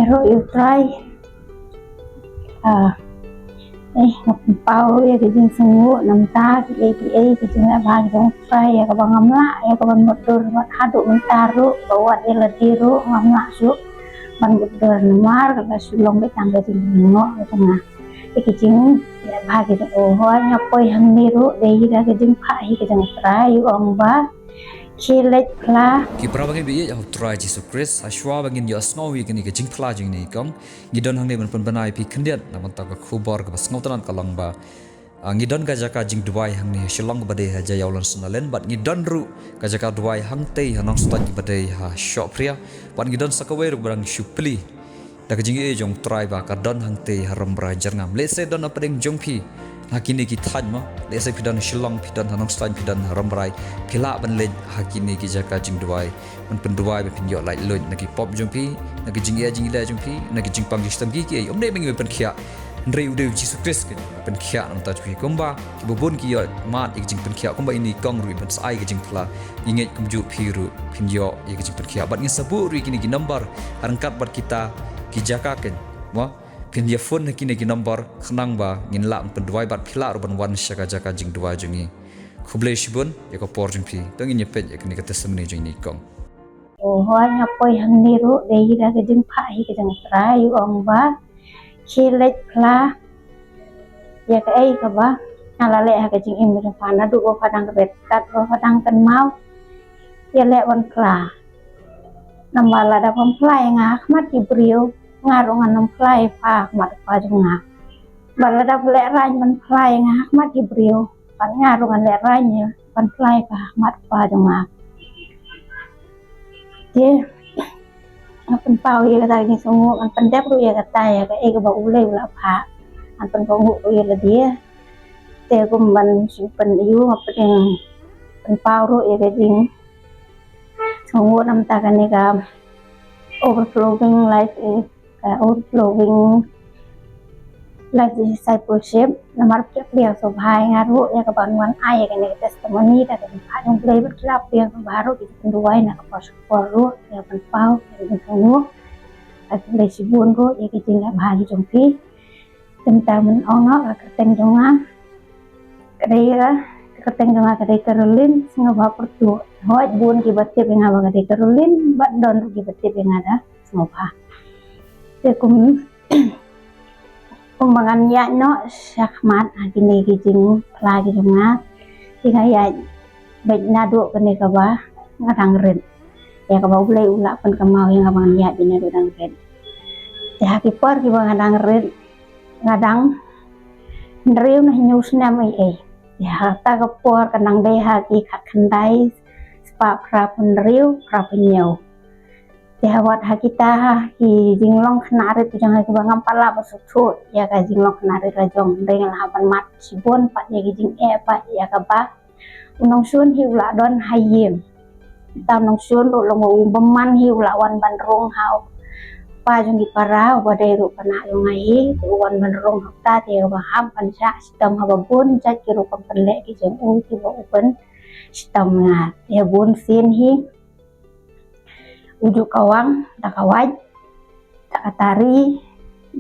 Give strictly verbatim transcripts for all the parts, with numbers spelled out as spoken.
Ruh ïa u Trai. Ah, eh, nga pynpaw ïa ka jingsngewnguh namar ki ei ki ei ki jingeh ba ki jong u Trai ïa kaba ngam lah ïa ka ban mutdur, wat haduh mynta ruh, ba wat ïa lade ruh ngam lah shuh ban mutdur namar ka la shu long beit tang ka jingsngewnguh ka jong nga. Ïa ki jingeh ba ki jong u, hooid nga poi hangne ruh dei da ka jingphah hi ka jong u Trai, u ong ba khie leit phla. Ki para bangeit ba ïeit ha u Trai Jisu Khrist, ha shuwa ba ngin ïohsngew ïa kane ka jingphla jong ine i kong, ngi don hangne ban pynbna ïa phi khyndiat na bynta ka khubor kaba sngewtynnat ka long ba, ah, ngi don ka jaka jingduwai hangne ha Shillong kaba dei ha Jaiawlan Sanaland, bad ngi don ruh ka jaka duwai hangtei ha Nongstoiñ kaba dei ha Shohphria, bad ngi don sa kawei ruh ba dang shu plie da ka jingïeit jong u Trai ba ka don hangtei ha Rambrai Jyrngam. Lehse don hapdeng jong phi ha kine ki thaiñ mo, lehse phi don ha Shillong, phi don ha Nongstoiñ, phi don ha Rambrai, phi lah ban leit ha kine ki jaka jingduwai ban pynduwai ba phin ïoh laitluid na ki pop jong phi, na ki jingeh jingleh jong phi, na ki jingpang jingshitom ki ki ei. Ym dei ba ngi pynkhiah, hynrei u dei u Jisu Khrist ka pynkhiah na bynta jong phi. Kumba kiba bun ki ïoh mad ïa ka jingpynkhiah, kumba ine i kong ruh i ban sa ai ka jingphla, ngi ngeit kumjuh phi ruh phin ïoh ïa ka jingpynkhiah. Bad ngin sa buh ruh ïa kine ki number ha ryngkat bad kita ki jaka keiñ mo, phin ïa phone ha kine ki number khnang ba ngin lah ban pynduwai bad phi lah ruh ban wan sha ka jaka jingduwai jong ngi. Khublei shibun ïa ka por jong phi. To ngin ïa peit ïa kane ka testimony jong ine i kong. O, hooid nga poi hangne ruh dei da ka jingphah hi ka jong u Trai, u ong ba khie leit phla ïa kaei kaba nga la leh ha ka jingim ka jong pha, naduh ba pha dang rit kat ba pha dang kynmaw, ïaleh ban phla. Namar lada pham phla ïa nga ha khmat ki briew, nga ruh ngan ym phla ïa pha ha khmat u kpa jong nga. Bad lada pha lehraiñ ban phla ïa nga ha khmat ki briew, bad nga ruh ngan lehraiñ ïa ban phla ïa pha ha khmat u kpa jong nga. Te nga pynpaw ïa kata ka jingsngewnguh, ngan pyndep ruh ïa kata ïa kaei kaba U Blei u la phah. Ngan pynpaw nguh ruh ïa lade. Te kum ban shu pyn-ïoh nga pyn-, pynpaw ruh ïa ka jingsngewnguh namar kane ka Overflowing Life, eh, ka Overflowing Life Discipleship, namar ki la ïa pliang sngewbha ïa nga ruh ïa kaba ngan ai ïa kane ka testimony da ka jingphah jong U Blei, bad ki la pliang sngewbha ruh ki jingpynduwai na ka por sha ka por ruh ïa ka pynpaw ïa ka jingsngewnguh. Ka khublei shibun ruh ïa ka jingïabha jong phi. Te mynta ban ong noh ka kyrteng jong nga ka dei, ka kyrteng jong nga ka dei Caroline Sngewbha Pyrtuh. Hooid bun kiba tip ïa nga ba nga dei Caroline, bad don ruh kiba tip ïa nga da Sngewbha. Te kum, kumba ngan ïaid noh shakhmat ha kine ki jingphla ki jong nga, te nga ïaid beit naduh kane kaba nga dang rit, ïa kaba U Blei u la pynkynmaw ïa nga ba ngan ïaid beit naduh dang rit. Te ha ki por kiba nga dang rit, nga dang hynriew ne hynñiew snem ei ei. Te ha kata ka por ka dang dei ha ki khatkhyndai spah phraphew hynriew, phraphew hynñiew. Te ha wat ha kita ki jinglong khynnah rit ki jong nga kiba ngam pat lah ban sngewthuh ïa ka jinglong khynnah rit la jong, hynrei nga la hap ban mad shibun pat ïa ki jingeh pat ïa kaba u nongshun hi u la don ha ïing. Te u nongshun ruh long u bymman hi, u la wan ban rung ha u kpa jong ki para uba dei ruh khynnah jong nga hi. Te u wan ban rung ha uta, te uba hap ban shah shitom haba bun jait ki rukom pynleh ki jong u kiba u pynshitom nga. Te bun sien hi u ju kawang da ka wait, da ka tari,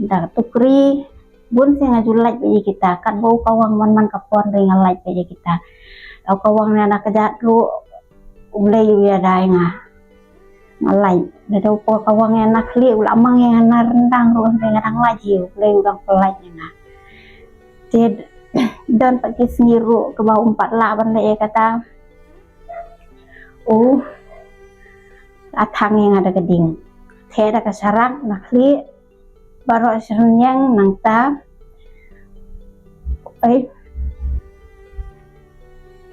da ka tukri. Bun sien nga ju lait beit ïa kita, katba u kawang man man ka por hynrei nga lait beit ïa kita. Da u kawang ïa na kjat ruh U Blei u ïada ïa nga, nga lait. Lada u kawang ïa na khlieh u la mang ïa nga na ryndang ruh hynrei nga dang lait hi, U Blei u dang pynlait ïa nga. Te don pat ki sngi ruh kiba um pat lah ban leh ïa kata, u la thang ïa nga da ka ding, theh da ka sharak na khlieh baroh shi rynïeng. Nangta ei,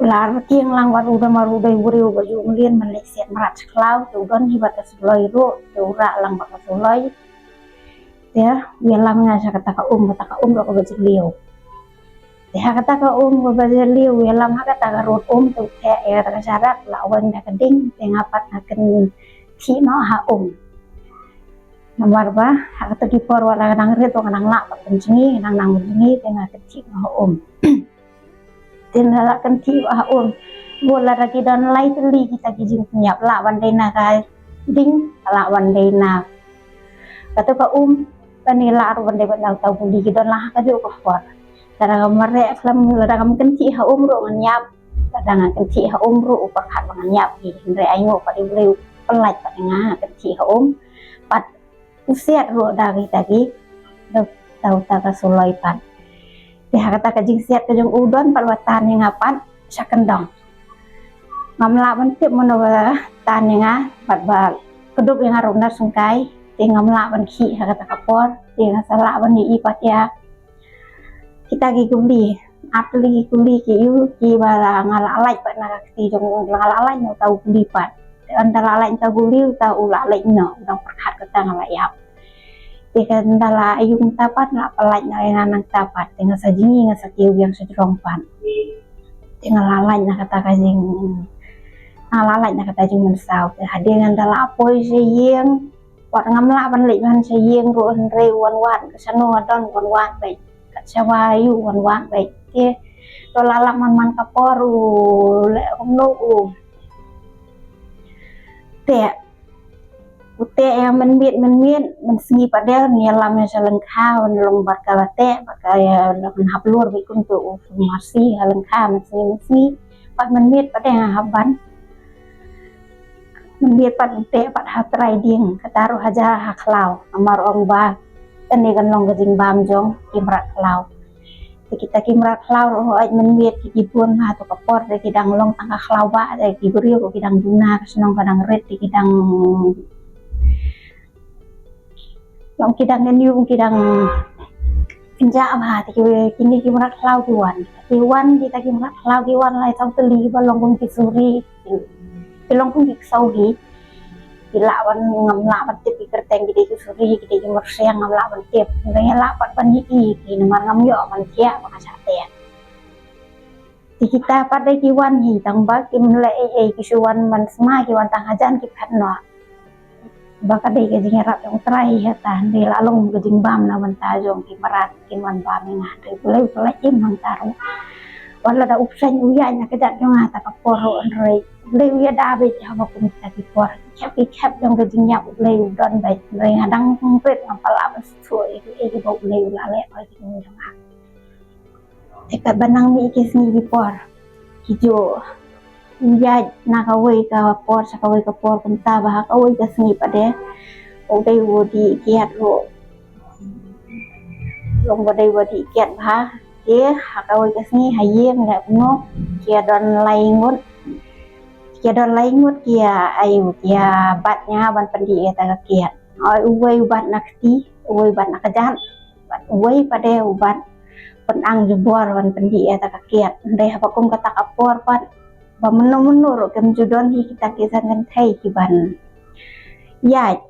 la rkieng lang bad u da mar u dei u briew ba ju mlien ban leit siat mrad sha khlaw, te u don hi bad ka suloi ruh, te u rah lang bad ka suloi. Te u ïalam nga sha kata ka um, kata ka um ruh kaba jylliew. Te ha kata ka um kaba jylliew u ïalam ha kata ka rud um, te u theh ïa kata ka sharak, la weng da ka ding, te nga pat nga kynthih noh ha um. Namar ba ha kata ki por wat la ka dang rit, wat ka dang lah pat pynjngi, ka dang nang pynjngi, te nga kynthih noh ha um. Te nga la kynthih ha um. Bun lada ki don lai tylli kita ki jingpynïap, lah ban dei na ka ding, lah ban dei na Kata ka um, kane lah ruh ban dei ban dang tau buli ki don lah ha kajuh ka por. Lada nga mareh khlem, lada ngam kynthih ha um ruh ngan ïap. Lada nga kynthih ha um ruh u pyrkhat ba ngan ïap hi. Hynrei ai nguh pat ïa u Blei u pyllait pat ïa nga ha kynthih ha um. Pat u siat ruh da kita ki, da uta ka suloi pat. Te ha kata ka jingsiat ka jong u don pat ba tan ïa nga pat sha kyndong. Ngam lah ban tip mano ba tan ïa nga, pat ba kdup ïa nga ruh na sngewsih. Te ngam lah ban khih ha kata ka por. Te nga sa lah ban ïohi pat ïa kita ki kuli, ap tylli ki kuli ki ïoh ki ba la nga la lait pat na ka kti jong u, la nga la lait na uta u kuli pat. Te ynda la lait na uta u kuli, uta u la lait noh, u dang pyrkhat kata nga la ïap. Te ka ynda la ïoh mynta pat la pynlait noh ïa nga nangta pat. Te nga sa jngi, nga sa kiew biang sha jrong pat. Te nga la lait na kata ka jing, nga la lait na kata jingmynsaw. Te hadien ynda la poi sha ïing, wat ngam lah ban leit ban sha ïing ruh, hynrei u wan wad, ka shano nga don u wan wad beit. Kat sha wa ïa u wan wad beit. Te to la lap man man ka por u leh kumno u teh. U teh ïa mynmiet mynmiet, mynsngi pat de u ïalam ïa sha lyngkha, u long bad ka la teh, bad ka ïa, u hap lur beit kumto u marsi ha lyngkha mynsngi mynsngi. Pat mynmiet pat de nga hap ban. Mynmiet pat u teh pat ha trai dieng, kata ruh ha ja ha khlaw. Namar ong ba kane kan long ka jingbam jong ki mrad khlaw. Te kita ki mrad khlaw ruh hooid mynmiet ki, ki bun ha to ka por te ki dang long tang ka khlaw ba, te ki briew ruh ki dang duna, ka shnong ka dang rit, te ki dang long ki dang ngan ïu ki dang kynjah bha. Te ki, kine ki mrad khlaw ki wan, ki wan, kita ki mrad khlaw ki wan lai tang tylli ba long kum ki suri, ki long kum ki ksaw hi. Ki lah ban, ngam lah ban tip ki kyrteng, ki dei ki suri, ki dei ki myrseng, ngam lah ban tip. Ngam lah pat ban ïohi ki namar ngam ïoh ban thiah ba ka shah teh. Te kita pat de ki wan hi tang ba kim leh ei ei, ki shu wan ban sma, ki wan tang hajan ki phet noh. Ba ka dei ka jingïarap jong U Trai hi, hata hynrei la long ka jingbam na bynta jong ki mrad, ki wan bam ïa nga. Te U Blei u pynlait im nangta ruh. Wat lada u pynshaiñ u ïaid na ka jait jong nga ta ka por ruh, hynrei U Blei u ïada beit haba kum kita ki por. Ki khep ki khep jong ka jingïap U Blei u don beit, hynrei nga dang rit, ngam pat lah ban sngewthuh ïa kiei kiba U Blei u la leh ha ka jingim jong nga. Te katba nang mih ki sngi ki por, ki ju ïaid na kawei ka por sha kawei ka por, kumta ba ha kawei ka sngi pat de u dei u dih kiad ruh. Long ba dei u dih kiad bha. Te ha kawei ka sngi ha ïing leh kumno, ki ïa don lai ngut, ki ïa don lai ngut ki ïa, ai, ki ïa bat ïa nga ban pyndih ïa kata ka kiad. Oi, uwei u bat na kti, uwei u bat na kjat, bad uwei pat de u bat pynang jubor ban pyndih ïa kata ka kiad. Hynrei haba kum kata ka por pat, ba mynno mynno ruh kim ju don hi kita ki san kynthei ki ban ïaid.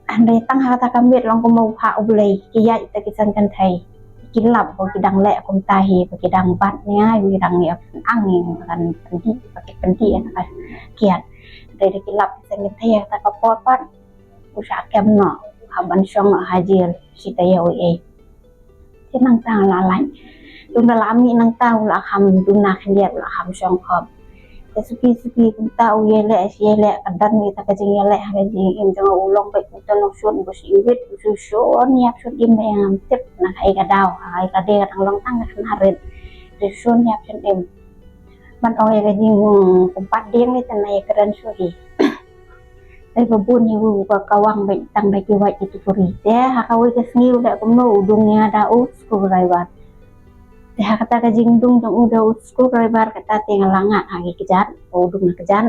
Hynrei tang ha kata ka miet long kum u phah U Blei, ki ïaid kita ki san kynthei. Ki lap ba ki dang leh kumta hi, ba ki dang bat ïa nga, ba ki dang ïa pynang ïa nga ban pyndih, ba ki pyndih ïa kata ka kiad. Hynrei da ki lap ki san kynthei ha kata ka por pat, u shah kem noh, hap ban shong noh ha jel, shi taïew ei ei. Te nangta nga la lait. Te ynda la mih nangta u la kham duna khyndiat, u la kham shong khop. Te suki suki kumta u ïaleh, shi ïaleh, ka don ïa kata ka jingïaleh ha ka jingim jong u, long beit kumta, long shun, u shu iwit, u shu shun ïap shun im, ba ngam tip na kaei ka daw, ha kaei ka dei, ka dang long tang ka khynnah rit. Te shun ïap shun im. Ban ong ïa ka jingpynpat dieng ne, te na ïa kren shuh hi. Dei ba bun hi u ba kawang beit tang da ki wait ki tukuri. Te ha kawei ka sngi u leh kumno, u dung ïa nga da u screwdriver. Te ha kata ka jingdung jong u da u screwdriver kata te nga la ngat ha ki kjat, u dung na kjat.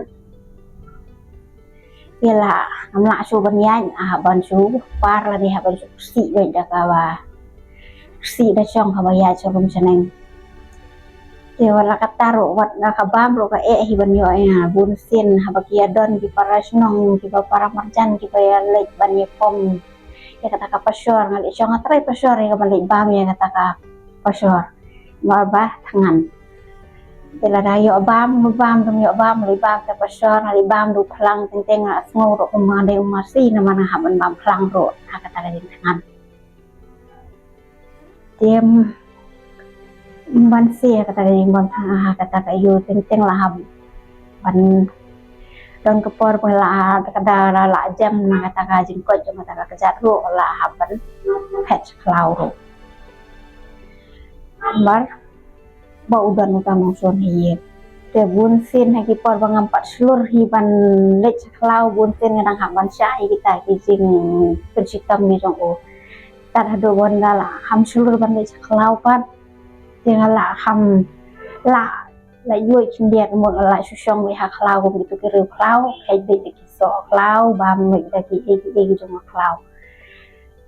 Te la ngam lah shuh ban ïaid, ah, ban shu par lane hap ban shu pyrshah beit da kaba pyrshah da shong kaba ïaid sha rum sha neng. Te wat la katta ruh, wat la ka bam ruh ka eh hi ban ïoh ïa nga. Bun sien haba ki ïa don ki para shnong, ki ba para marjan, ki ba ïa leit ban ïa pom ïa kata ka pashor, nga leit shong nga trai pashor ïa ka ban leit bam ïa kata ka pashor. Namar ba thngan. Te lada ïoh bam, bam, bam, ïoh bam, leit bam ta pashor, nga leit bam da u phlang, teng teng nga sngew ruh kum nga dei u masi, namar nga hap ban bam phlang ruh ha kata ka jingthngan. Te ban seh kata ka ïing ban, ha kata ka ïing, teng teng la hap ban Don ka por ba la, ka da la, la jem na kata ka jingkoit jong kata ka kjat ruh, la hap ban phet sha khlaw ruh. Namar ba u don uta u nongshun ha ïing. Te bun sien ha ki por ba ngam pat shlur hi ban leit sha khlaw, bun sien nga dang hap ban shah ïa kita ki jingpynshitom jong u. Tad haduh ba nga la kham shlur ban leit sha khlaw pat, te nga la kham la, la ïoh khyndiat mo, la shu shong beit ha khlaw kum kito ki riew khlaw, kheit beit da ki soh khlaw, bam beit da ki ei ki ei jong khlaw.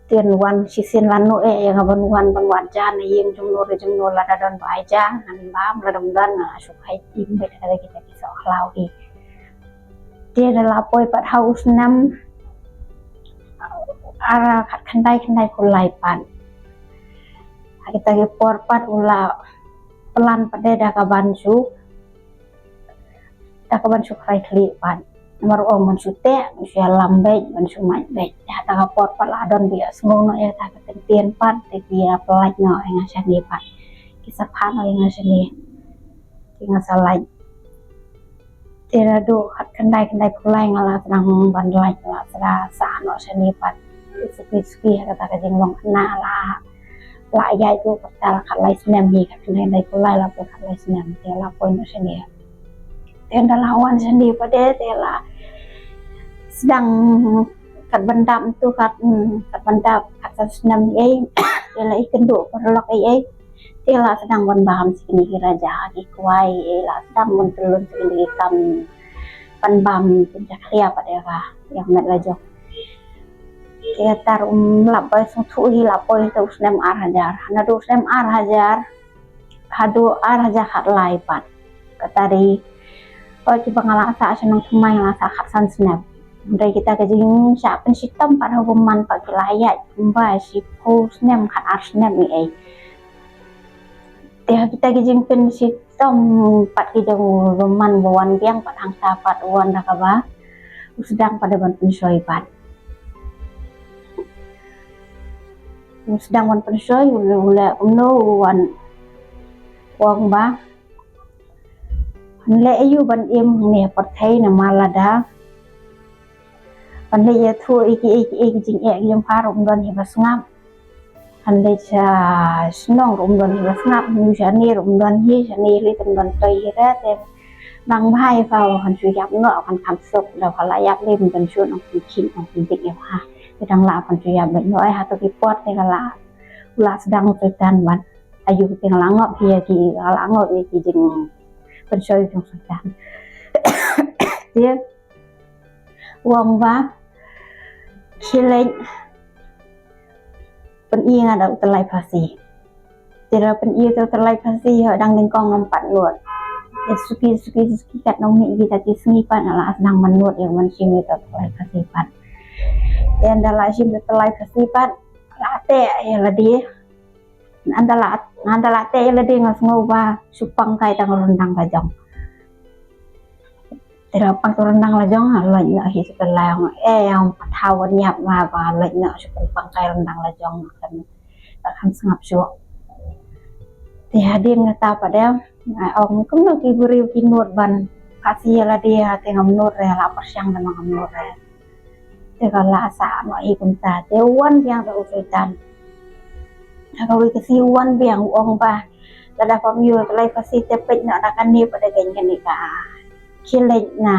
Te wan shisien lano eh ïa nga ban wan ban wad ja na ïing jong no re jong no, lada don ba ai ja ngan bam, lada ym don nga la shu kheit im beit da kita ki soh khlaw hi. Te da la poi pat ha u snem ar khatkhyndai khyndai phew lai pat, ha kita ki por pat u la plan pat de da ka ban shu, da ka ban shu krai khlieh pat. Namar u ong ban shu teh, ban shu ïalam beit, ban shu mait beit. Te ha kata ka por pat la don ba ïohsngew noh ïa kata ka kyntien pat, te ki ïa pyllait noh ïa nga shane pat, ki sa phah noh ïa nga shane. Te nga sa lait. Te naduh khatkhyndai khyndai phew lai nga la sdang ban lait, la sdang sah noh shane pat. Te suki suki ha kata ka jinglong khynnah la, la ïaid ruh kata la khatlai snem hi, khatkhyndai khyndai phew lai la poi khatlai snem, te la poi noh shane. Te ynda la wan shane pat de, te la sdang kat ban dap tu kat, hmm, kat ban dap kat san snem ei, te la ïakynduh paralok ei ei. Te la sdang ban bam sha kine ki raja ki kwai, eh, la sdang ban pyllun sha kine ki kam ban bam pynjakhlia pat ïa ka, ïa ka met la jong. Te tar um lap ba sngewthuh hi la poi te u snem ar hajar. Naduh u snem ar hajar haduh ar hajar khatlai pat, kata dei, oh, kiba nga la sah sha nongthymmai nga la sah khatsan snem. Hynrei kita ki jingshah pynshitom pat ha u bymman pat ki la ïaid kumba shiphew snem, khatar snem ei ei. Te ha kita ki jingpynshitom pat ki jong u bymman ba wan biang pat hangta pat, wan da kaba u sdang pat da ban pynshoi pat. U sdang ban pynshoi, u leh, u leh kumno, u wan ong ba, ngan leh aïu ban im hangne ha pyrthei namar lada ban leit ïathuh ïa ki ei ki ei ki jingeh ki jingpyrkhat ruh ym don hi ba sngap. Ngan leit sha shnong ruh ym don hi ba sngap, ngan ïaid shane ruh ym don hi, shane lei ym don toi hi re. Te nang bha ïa phi, ngan shu ïap noh, ngan kham suk, da phi la ïap lei ym don shuh, nang pynkhih nang pyndik ïa phi. Te dang lah ban shu ïap beit noh, eh, ha to ki por te ka la, u la sdang u Soitan ban. Aïu te nga la ngop ïa ki, nga la ngop ïa ki jingpynshoi jong u Soitan. Te u ong ba khie leit pyni nga da u tyllai phasi. Te da pyni u tyllai phasi, ho dang nyngkong ngam pat nud. Te suki suki suki katno mih kita ki sngi pat nga la sdang ban nud ïa ban shim u tyllai phasi pat. Te ynda la shim u tyllai phasi pat, la teh ïa lade. Ynda la, ynda la teh ïa lade nga sngew ba shu pang kai tang ryndang la jong. Te da pang tang ryndang la jong, nga leit noh hi sha tyllai, nga ong, eh, ong pat thaw ban ïap ma, ba leit noh shu pang kai ryndang la jong, kan, kan sngap shuh. Te hadien kata pat de nga ong kumno ki briew ki nud ban phasi ïa lade, te ngam nud re, la pyrshang da ma ngam nud re. Te ka la sah noh hi kumta, te u wan biang da u Soitan. Ha kawei ka sngi u wan biang u ong ba, lada phim ïoh tyllai phasi te peit noh na kane pat da kane ka. Khie leit na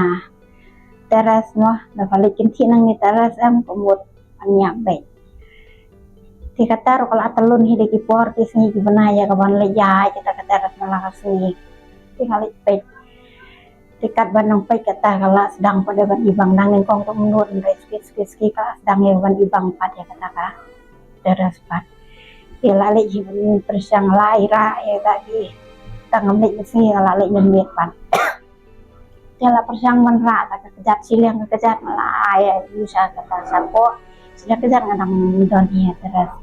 terrace mo, da pha leit kynthih nangne terrace em, ka mut phan ïap beit. Te kata ruh ka la tyllun hi da ki por ki sngi ki bnai ïa ka ban leit ïaid kita ka terrace man la ka sngi. Te nga leit peit. Te katba nang peit kata ka la sdang pat da ban ibang, dang nyngkong te ym nud, hynrei suki suki suki ka la sdang ïa ban ibang pat ïa kata ka terrace pat. Te la leit hi ban pyrshang, la ïa rah ïa kata ki, tang ngam leit mynsngi, la leit mynmiet pat. Te la pyrshang ban rah kata ka kjat, shiliang ka kjat nga la ai ïa u sha kata shapoh. Shiliang kjat nga dang don hi ha terrace.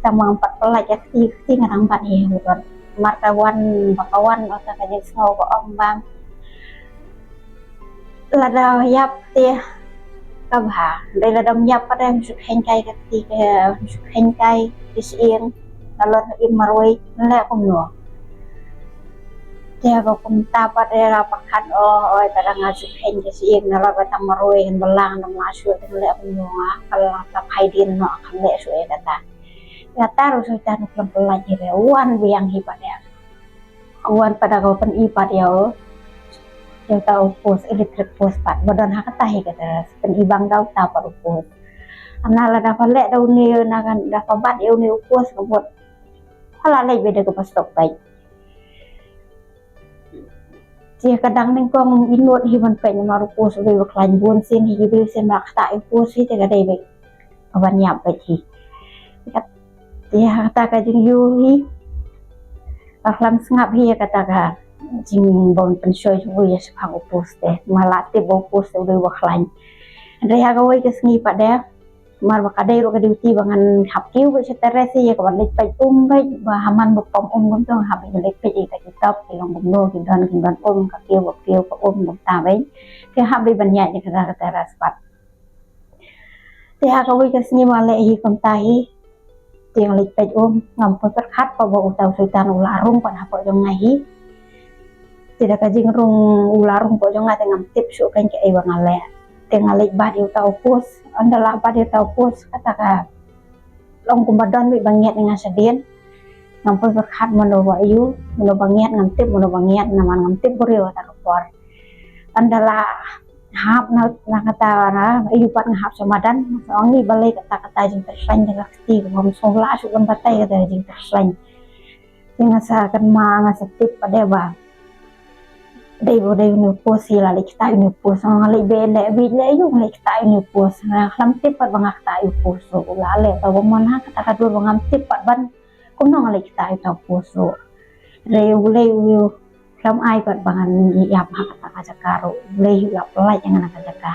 Tang ba ngam pat pynlait ka kti, ka kti nga dang bat hi ha u rot. Namar ka wan, ba ka wan, ota ka jingsngew ka ong ba lada ïap te ka bha. Hynrei lada ym ïap pat te ym shu kheiñ kai ka kti, ka ym shu kheiñ kai ka shyieng. Nalor im marwei, leh kumno. Te ha ka kumta pat ïa la pyrkhat, o, oi, ta dang nga ju kheiñ ka shi ïing na la ba tang marwei ngan balang nam la shu te leh kumno nga, ka la ta phai din noh kan leh shu ïa kata. Ïa ta ruh shu ta nuk lam pynlait hi re, wan biang hi pat ïa. Wan pat da ka pyn-i pat ïa u. Ïa uta u post, electric post pat ba don ha kata hi kata, pyn-i bang da uta pat u post. Ana la da pha leh da une, na kan da pha bat ïa une u post ka bot. Pha la leh bad da ka pastok bai. Te ka dang nyngkong i nud hi ban peit namar u post u dei ba khlaiñ bun sien hi, ki briew sien ba kata u post hi te ka dei ba ka ban ïap bad hi. Te ha kata ka jingïohi ka khlem sngap hi kata ka jingbym pynshoi shuh ïa shaphang u post te, ma la tip ba u post te u dei ba khlaiñ. Hynrei ha kawei ka sngi pat de, mar ba ka dei ruh ka duty ba ngan hap kiew bad sha terrace ïa ka ban leit peit um bad ba ha man ba pom um kumto hap bad leit peit ïa kita ki top ki long kumno, ki don ki don um, ka kiew ba kiew ka um kumta bad. Te hap bad ban ïaid ïa kata ka terrace pat. Te ha kawei ka sngi ma leh hi kumta hi. Te nga leit peit um, ngam poi pyrkhat pat ba uta u soitan u la rung pat hapoh jong nga hi. Te da ka jingrung u la rung hapoh jong nga te ngam tip shuh kan kaei ba nga leh. Te nga leit bat ïa uta u post, ynda la bat ïa uta u post kata ka long kumba don bad ba ngiat ïa nga shadien. Ngam poi pyrkhat mano ba ïu, mano ba ngiat, ngam tip mano ba ngiat namar ngam tip briew kata ka por. Ynda la hap na, na kata na ïu pat nga hap sha madan, nga ong ngi balei kata kata jingtyrkhleiñ jong ka kti ka bym sngewlah shuh ban batai kata jingtyrkhleiñ. Te nga sa kynmaw, nga sa tip pat de ba dei ba dei une u post hi, la leit kata une u post, nga leit be leh bit leh ïu, nga leit kata une u post, nga khlem tip pat ba nga kata u post ruh, la leh ta ba mon ha kata ka dur ba ngam tip pat ban kumno nga leit kata uta u post ruh. Hynrei u lei u khlem ai pat ba ngan ïap ha kata ka jaka ruh, u lei u la pynlait ïa nga na ka jaka.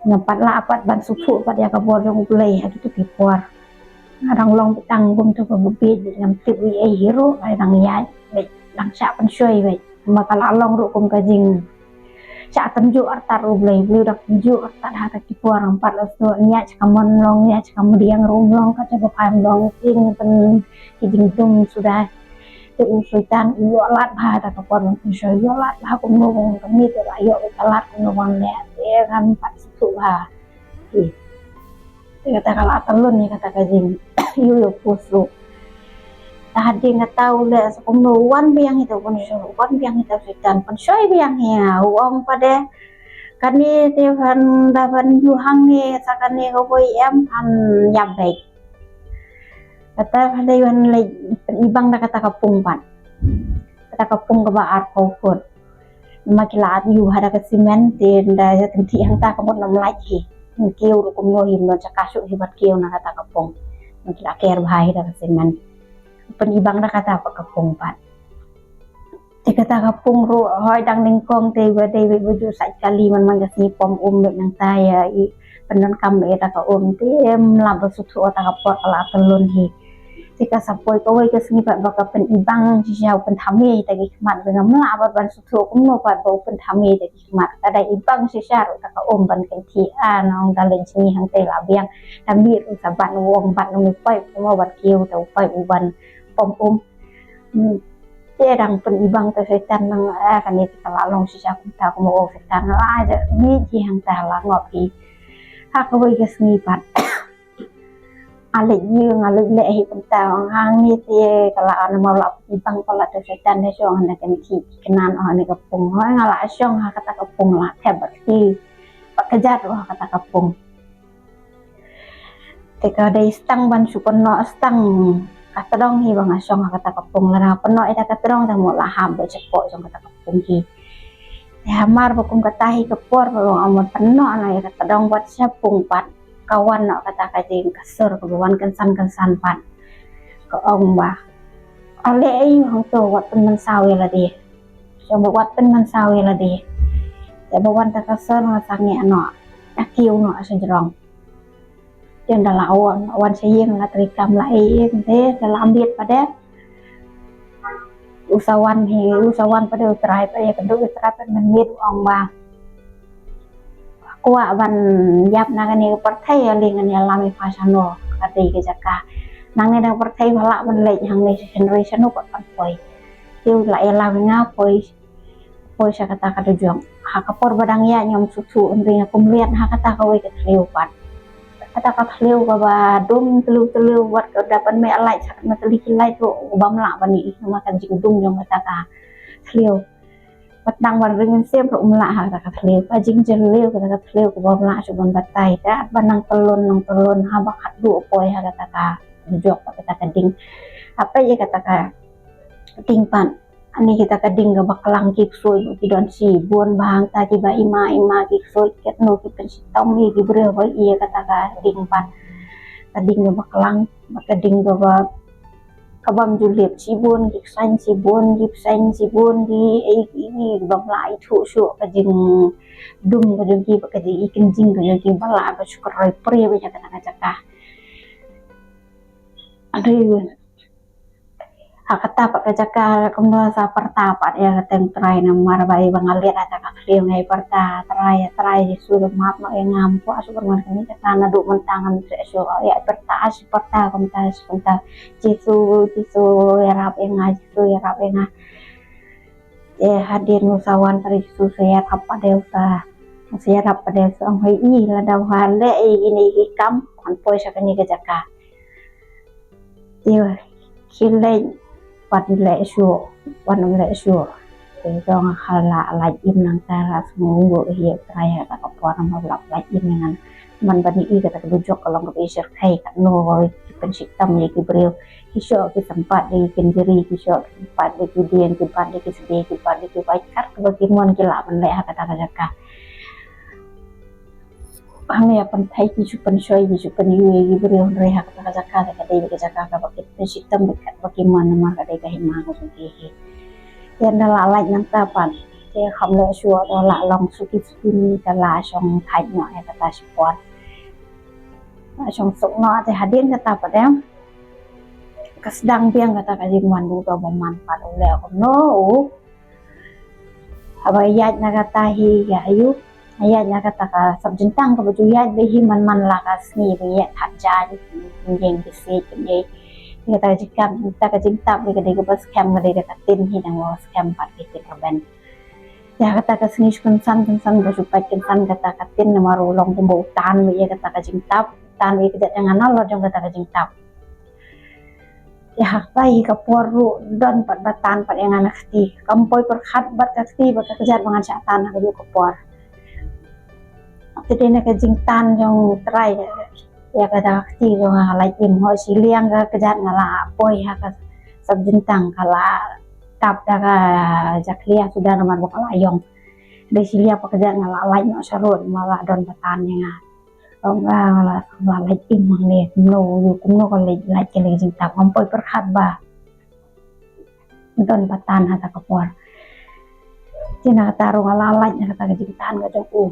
Ngam pat lah pat ban sngewthuh pat ïa ka bor jong u Blei ha kito ki por. Nga dang long beit tang kumto kaba bieit, ngam tip ei ei hi ruh, nga dang ïaid beit, dang shah pynshoi beit. Ma ka la long ruh kum ka jing shah tynjuh artat ruh u Blei, u Blei u dang tynjuh artat ha kito ki por, ngam pat lah sngewthuh, ïaid sha ka mon long, ïaid sha ka mdiang ruh long, ka jaka ba phai long, jing pyn ki jingdum suda. Te u soitan u ïoh lad bha da ka por ban pynshoi, ïoh lad bha kumno ban kane te la ïoh ka lad kumno ban leh, te ngam pat sngewthuh bha. Te kata ka la tyllun ïa kata ka jing ïoh ïoh post ruh. Te hadien kata u leh sa kumno, wan biang hi te u pynshoi, wan biang hi te u soitan pynshoi biang hi, u ong pat de kane te phan da phan ïoh hangne sa kane kawei em phan ïap beit. Kata pha dei ban leit pyn-i bang da kata ka pung pat. Kata ka pung kaba arphew phut. Ma ki la at ïu ha da ka simen te da kynthih hangta ka mut nam lait hi. Kiew ruh kumno hi, mno jaka shuh hi ban kiew na kata ka pung. Ma ki la ker bha hi da ka simen. Pyn-i bang da kata pat ka pung pat. Te kata ka pung ruh hoi dang nyngkong te ba dei ba ju sait kali man man ka sngi pom um bad nangta ïa i pyndonkam ïa ta ka um te em la ba suthu ta ka por ka la tyllun hi. Te ka sa poi kawei ka sngi pat ba ka pyn-i bang shisha u pynthame ta ki khmat ba ngam lah pat ban suthu kumno pat ba u pynthame ta ki khmat. Ka da i bang shisha ruh ta ka um ban kynthih, a nong da leng sngi hangte la biang. Ta mih ruh sa bat u ong bat u mi paip kumno ban kiew ta u paip u ban pom um. Hmm. Te dang pyn-i bang te soitan nang, ah, kane te ka la long shisha kumta kumba ong soitan, la ja mih hi hangta la ngop hi. Ha kawei ka sngi pat. A leit ïing, a leit leh hi kumta, hangne te ka la namar la pyn-i bang pat la te soitan ne shong ha kane ki kynthih kynthih ong ha kane ka pung. Hoi nga la shong ha kata ka pung la thep bad kti. Bad ka jat ruh ha kata ka pung. Te ka dei stang ban shu pynnoh stang ka tdong hi ba nga shong ha kata ka pung, lada nga pynnoh ïa ka tdong te mut la hap beit shapoh jong kata ka pung hi. Te hamar ba kum kata hi ka por ba nga mut pynnoh noh ïa ka tdong bad sha pung pat ka wan noh kata ka jingkasur kaba wan kynsan kynsan pat. Ka ong ba, ale aïu hangto, wat pynmynsaw ïa lade. Shong ba wat pynmynsaw ïa lade. Te ba wan ta ka sur nga sangeh noh. Nga kiew noh sha jrong. Te ynda la wan, wan sha ïing la trei kam la ei ei te da la miet pat de. U sa wan hi, u sa wan pat de u trai pat ïa ka duk u trai pat mynmiet u ong ba, kwah ban ïap na kane ka pyrthei, ale ngan ïalam ïa pha shano, ka dei ka jaka. Nangne dang pyrthei pha lah ban leit, hangne sha hynrei shano pat phan poi. Te u la ïa law ïa nga poi, poi sha kata ka dujok. Ha ka por ba dang ïaid nga ym sngewthuh, hynrei nga kum liat ha kata kawei ka thliew pat. Kata ka thliew kaba dum thliew thliew, wat ka da pynmih light sha kata, tylli ki light ruh bym lah ban ïohi namar ka jingdum jong kata ka thliew. Wat nang ban ring mynsiem ruh ym lah ha kata ka thliew. Ka jingjylliew kata ka thliew kaba ym lah shuh ban batai. Te ban nang tyllun, nang tyllun haba khatduh poi ha kata ka dujok, kata ka ding. Hapdeng ïa kata ka ding pat, ani kita ka ding kaba klang ki ksuid ki don shibun, ba hangta kiba ima ima ki ksuid, katno ki pynshitom ïa ki briew ba ïa kata ka ding pat. Ka ding kaba klang, ka ding kaba, kabym ju lip, shibun ki ksaiñ, shibun ki psaiñ, shibun ki ei ki ei, bym lah ithuh shuh ka jingdum ka jong ki, ba ka jingïakynjing ka jong ki ba lah ba shu kyroi prie ba ïa kata ka jaka. Aduh, ha kata pat ka jaka kumno sa pyrta pat ïa ka tem Trai, namar ba ïa ba nga liat ha ka thliew nga ïa pyrta, Trai, Trai Jisu, map noh ïa nga, ym kwah shuh ban wan kane kata, naduh mynta ngam treh shuh ïa pyrta, shi pyrta kumta, shi kumta, Jisu, Jisu ïarap ïa nga, Jisu ïarap ïa nga. Eh, hadien u sa wan pat Jisu, sa ïarap pat de u, sa, sa ïarap pat de u, sa ong, hei, i lada u ha leh ïa kine ki kam, kan poi sha kane ka jaka. Te ki leit, pat leh shuh, pat leh shuh. Te jong nga la lait im nangta, la sngewnguh ïa Trai ha ka por namar la lait im ngan. Man ban ïohi kata ka dujok ka long kaba shyrkhei, katno ki pynshitom ïa ki briew. Ki shoh ki sympat da ki kynjri, ki shoh ki sympat da ki dieng, ki bat da ki sdie, ki bat da ki wait, kat kaba ki mon ki lah ban leh ha kata ka jaka. Hangne ïa pynthei ki shu pynshoi, ki shu pynïoh ïa ki briew, hynrei ha kata ka jaka ka dei ka jaka kaba ki pynshitom bad katba ki mon namar ka dei ka hima ka jong ki hi. Te ynda la lait nangta pat, te kham leh shuh, te la long suki suki, te la shong thait noh ïa kata shipor. La shong suk noh, te hadien kata pat em, ka sdang biang kata ka jingwan u dei ba man pat, u leh kumno u. Haba ïaid na kata hi ïa ayu, ïaid na kata ka sap jingtang kaba ju ïaid beit hi man man la ka sngi ba ïaid thad jaiñ, ïeng ki siej, ïeng. Kata ka jingtap, kata ka jingtap ka dei kaba skhem, ka dei ka tin hi, dang wa skhem pat ka tin rben. Ïa kata ka sngi shu kynsan kynsan, ba shu pait kynsan kata ka tin namar u long kumba u tan beit ïa kata ka jingtap, tan beit ïa ka jait jingana, la jong kata ka jingtap. Ïa ha kata hi ka por ruh don pat ba tan pat ïa nga na kti. Kam poi pyrkhat bad ka kti bad ka kjat ba ngan shah tan ha kajuh ka por. Te dei na ka jingtan jong Trai ïa kata ka kti jong nga, lait im, hooid shiliang ka kjat nga la poi ha ka sap jingtang, ka la tap da ka jakhlia suda namar ba ka la ïong. Dei shiliang pat ka kjat nga la lait noh sharud, ma la don ba tan ïa nga. Ong nga la, la lait im hangne, kumno, kumno ka leit, leit ka leit jingtap, ngam poi pyrkhat ba don ba tan ha kata ka por. Te na kata ruh nga la lait na kata ka jingtan ka jong u.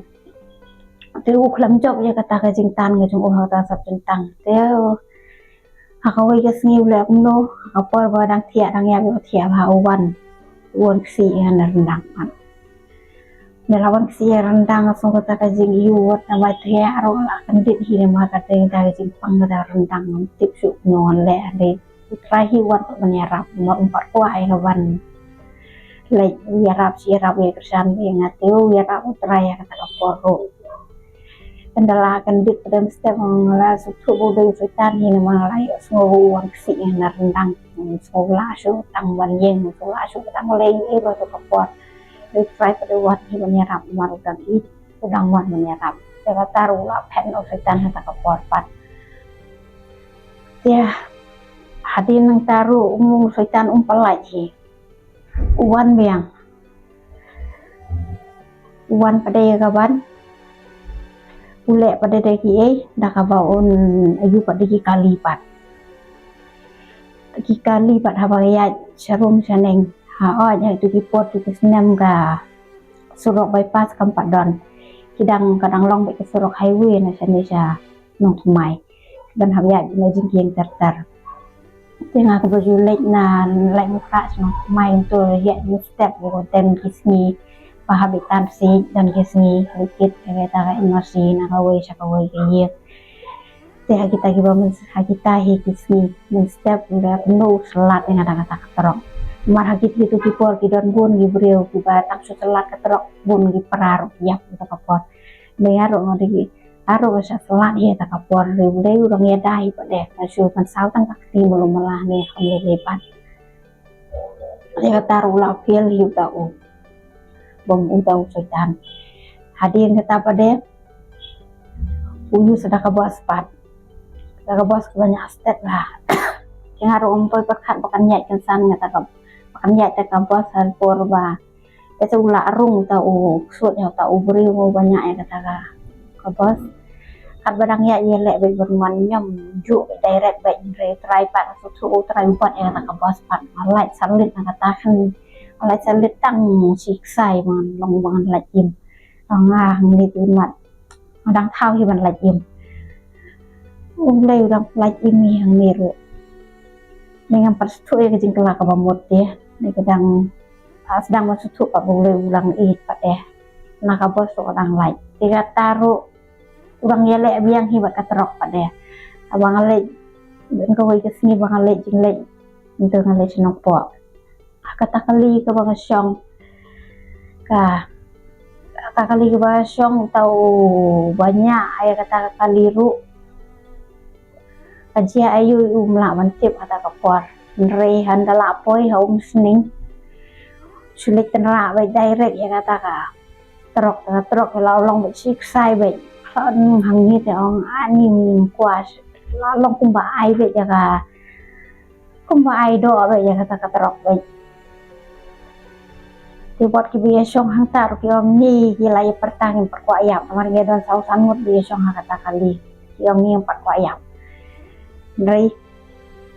Te u khlem jop ïa kata ka jingtan ka jong u ha kata sap jingtang. Te ha kawei ka sngi u leh kumno, ha ka por ba dang thiah dang ïap ïa u thiah bha u wan, u wan ksih ïa nga na ryndang pat. Ynda la wan ksih ïa nga na ryndang, nga sngew kata ka jingïuh wat na bai thiah ruh la kyndit hi namar kata ka jingpang kata ryndang, ngam tip shuh kumno ngan leh, hynrei u Trai hi u wan pat ban ïarap, namar um pat kwah ïa nga ban leit ïarap shi ïarap ïa kyrshan beit ïa nga, te u ïarap u Trai ha kata ka por ruh. Ynda la kyndit pat dem step, nga la sngewthuh ba u dei u Soitan hi namar nga la ïohsngew ba u wan ksih ïa nga na ryndang. Ngam sngew lah shuh tang ban ïeng, ngam sngew lah shuh tang ban leh ei ei ruh ha kata ka por. Dei u Trai pat u wan hi ban ïarap namar u dang ïeit, u dang wan ban ïarap. Te kata ruh la phet noh u Soitan ha kata ka por pat. Te hadien nangta ruh um, u Soitan um pat lait hi. U wan biang. U wan pat de ïa ka ban. U leh pat de da kiei, da kaba un ïoh pat da ki kali pat. Ki kali pat haba ïaid sharum shaneng. Ha, oh, ïaid tu ki por tu ki snem ka surok bypass kam pat don. Ki dang, ka dang long beit ka surok highway na shane sha Nongthymmai. Ban hap ïaid na jingkieng ter ter. Te nga kaba ju leit na Laitumkhrah sha Nongthymmai, to ïaid mynstep, ïa ka tem ki sngi ba hap ïaid tan siej, don ki sngi leit kit ïa kata ka N R C na kawei sha kawei ka ïing. Te ha kita kiba myn, ha kita hi ki sngi mynstep, ynda kumno u slat ïa nga da kata ka trok. Mar ha kito ki por ki don bun ki briew kiba tang shu slat ka trok, bun ki para ruh ki ïap ïa kata ka por. Ba nga ruh nga dei ki para ruh ba shu slat ïa kata ka por, ruh dei u dang ïada hi pat de, nga shu pynsaw tang ka kti mulu mala ne kam lei lei pat. Ïa kata ruh la phial hi uta u bym, uta u Soitan. Hadien kata pat de u use da ka bos pat. Da ka bos kaba ñiah stet la. Ki nga ruh ym poi pyrkhat ba kan ïaid kynsan, nga ta ka, ba kan ïaid ta ka bos ha por ba te u la rung ta u ksuid ïa ta u briew ba ñiah ïa kata ka, ka bos. Katba dang ïaid ïaleh bad ban wan ñiom juh direct bad, hynrei trai pat, shu shu u trai u bat ïa kata ka bos pat. Nga lait salit na kata kan, nga lait salit tang shi ksai ba ngan long ba ngan lait im. Nga hangne te mat, nga dang thaw hi ban lait im. U Blei u dang lait im hi hangne ruh. Ngi ngam pat shu ïa ka jingkylla kaba mut te. Ngi ka dang, ah, sdang ban shu pat ba U Blei u dang ïeit pat de. Na ka bos ruh ka dang lait. Te kata ruh u dang ïaleh biang hi bad ka trok pat de. Haba nga leit, kawei ka sngi ba nga leit jingleit, ntu nga leit sha Nongpoh. Kata kali kaba nga shong, ka, kata kali kaba nga shong, uta uba ñiah ïa kata ka kali ruh, ka jia aïu um lah ban tip ha kata ka por. Hynrei haba la poi ha umsning, shu leit tynrah beit direct ïa kata ka trok, ka trok la long beit shi ksai beit. Hangne te ong ani, ym kwah, la long kumba ai beit ïa ka, kumba ai doh beit ïa kata ka trok beit. Te wat kiba ïashong hangta ruh ki ong ngi ki la ïa pyrta, ngim pat kwah ïap, namar ngi don saw san ngut ba ïashong ha kata kali. Ki ong ngi ngim pat kwah ïap. Hynrei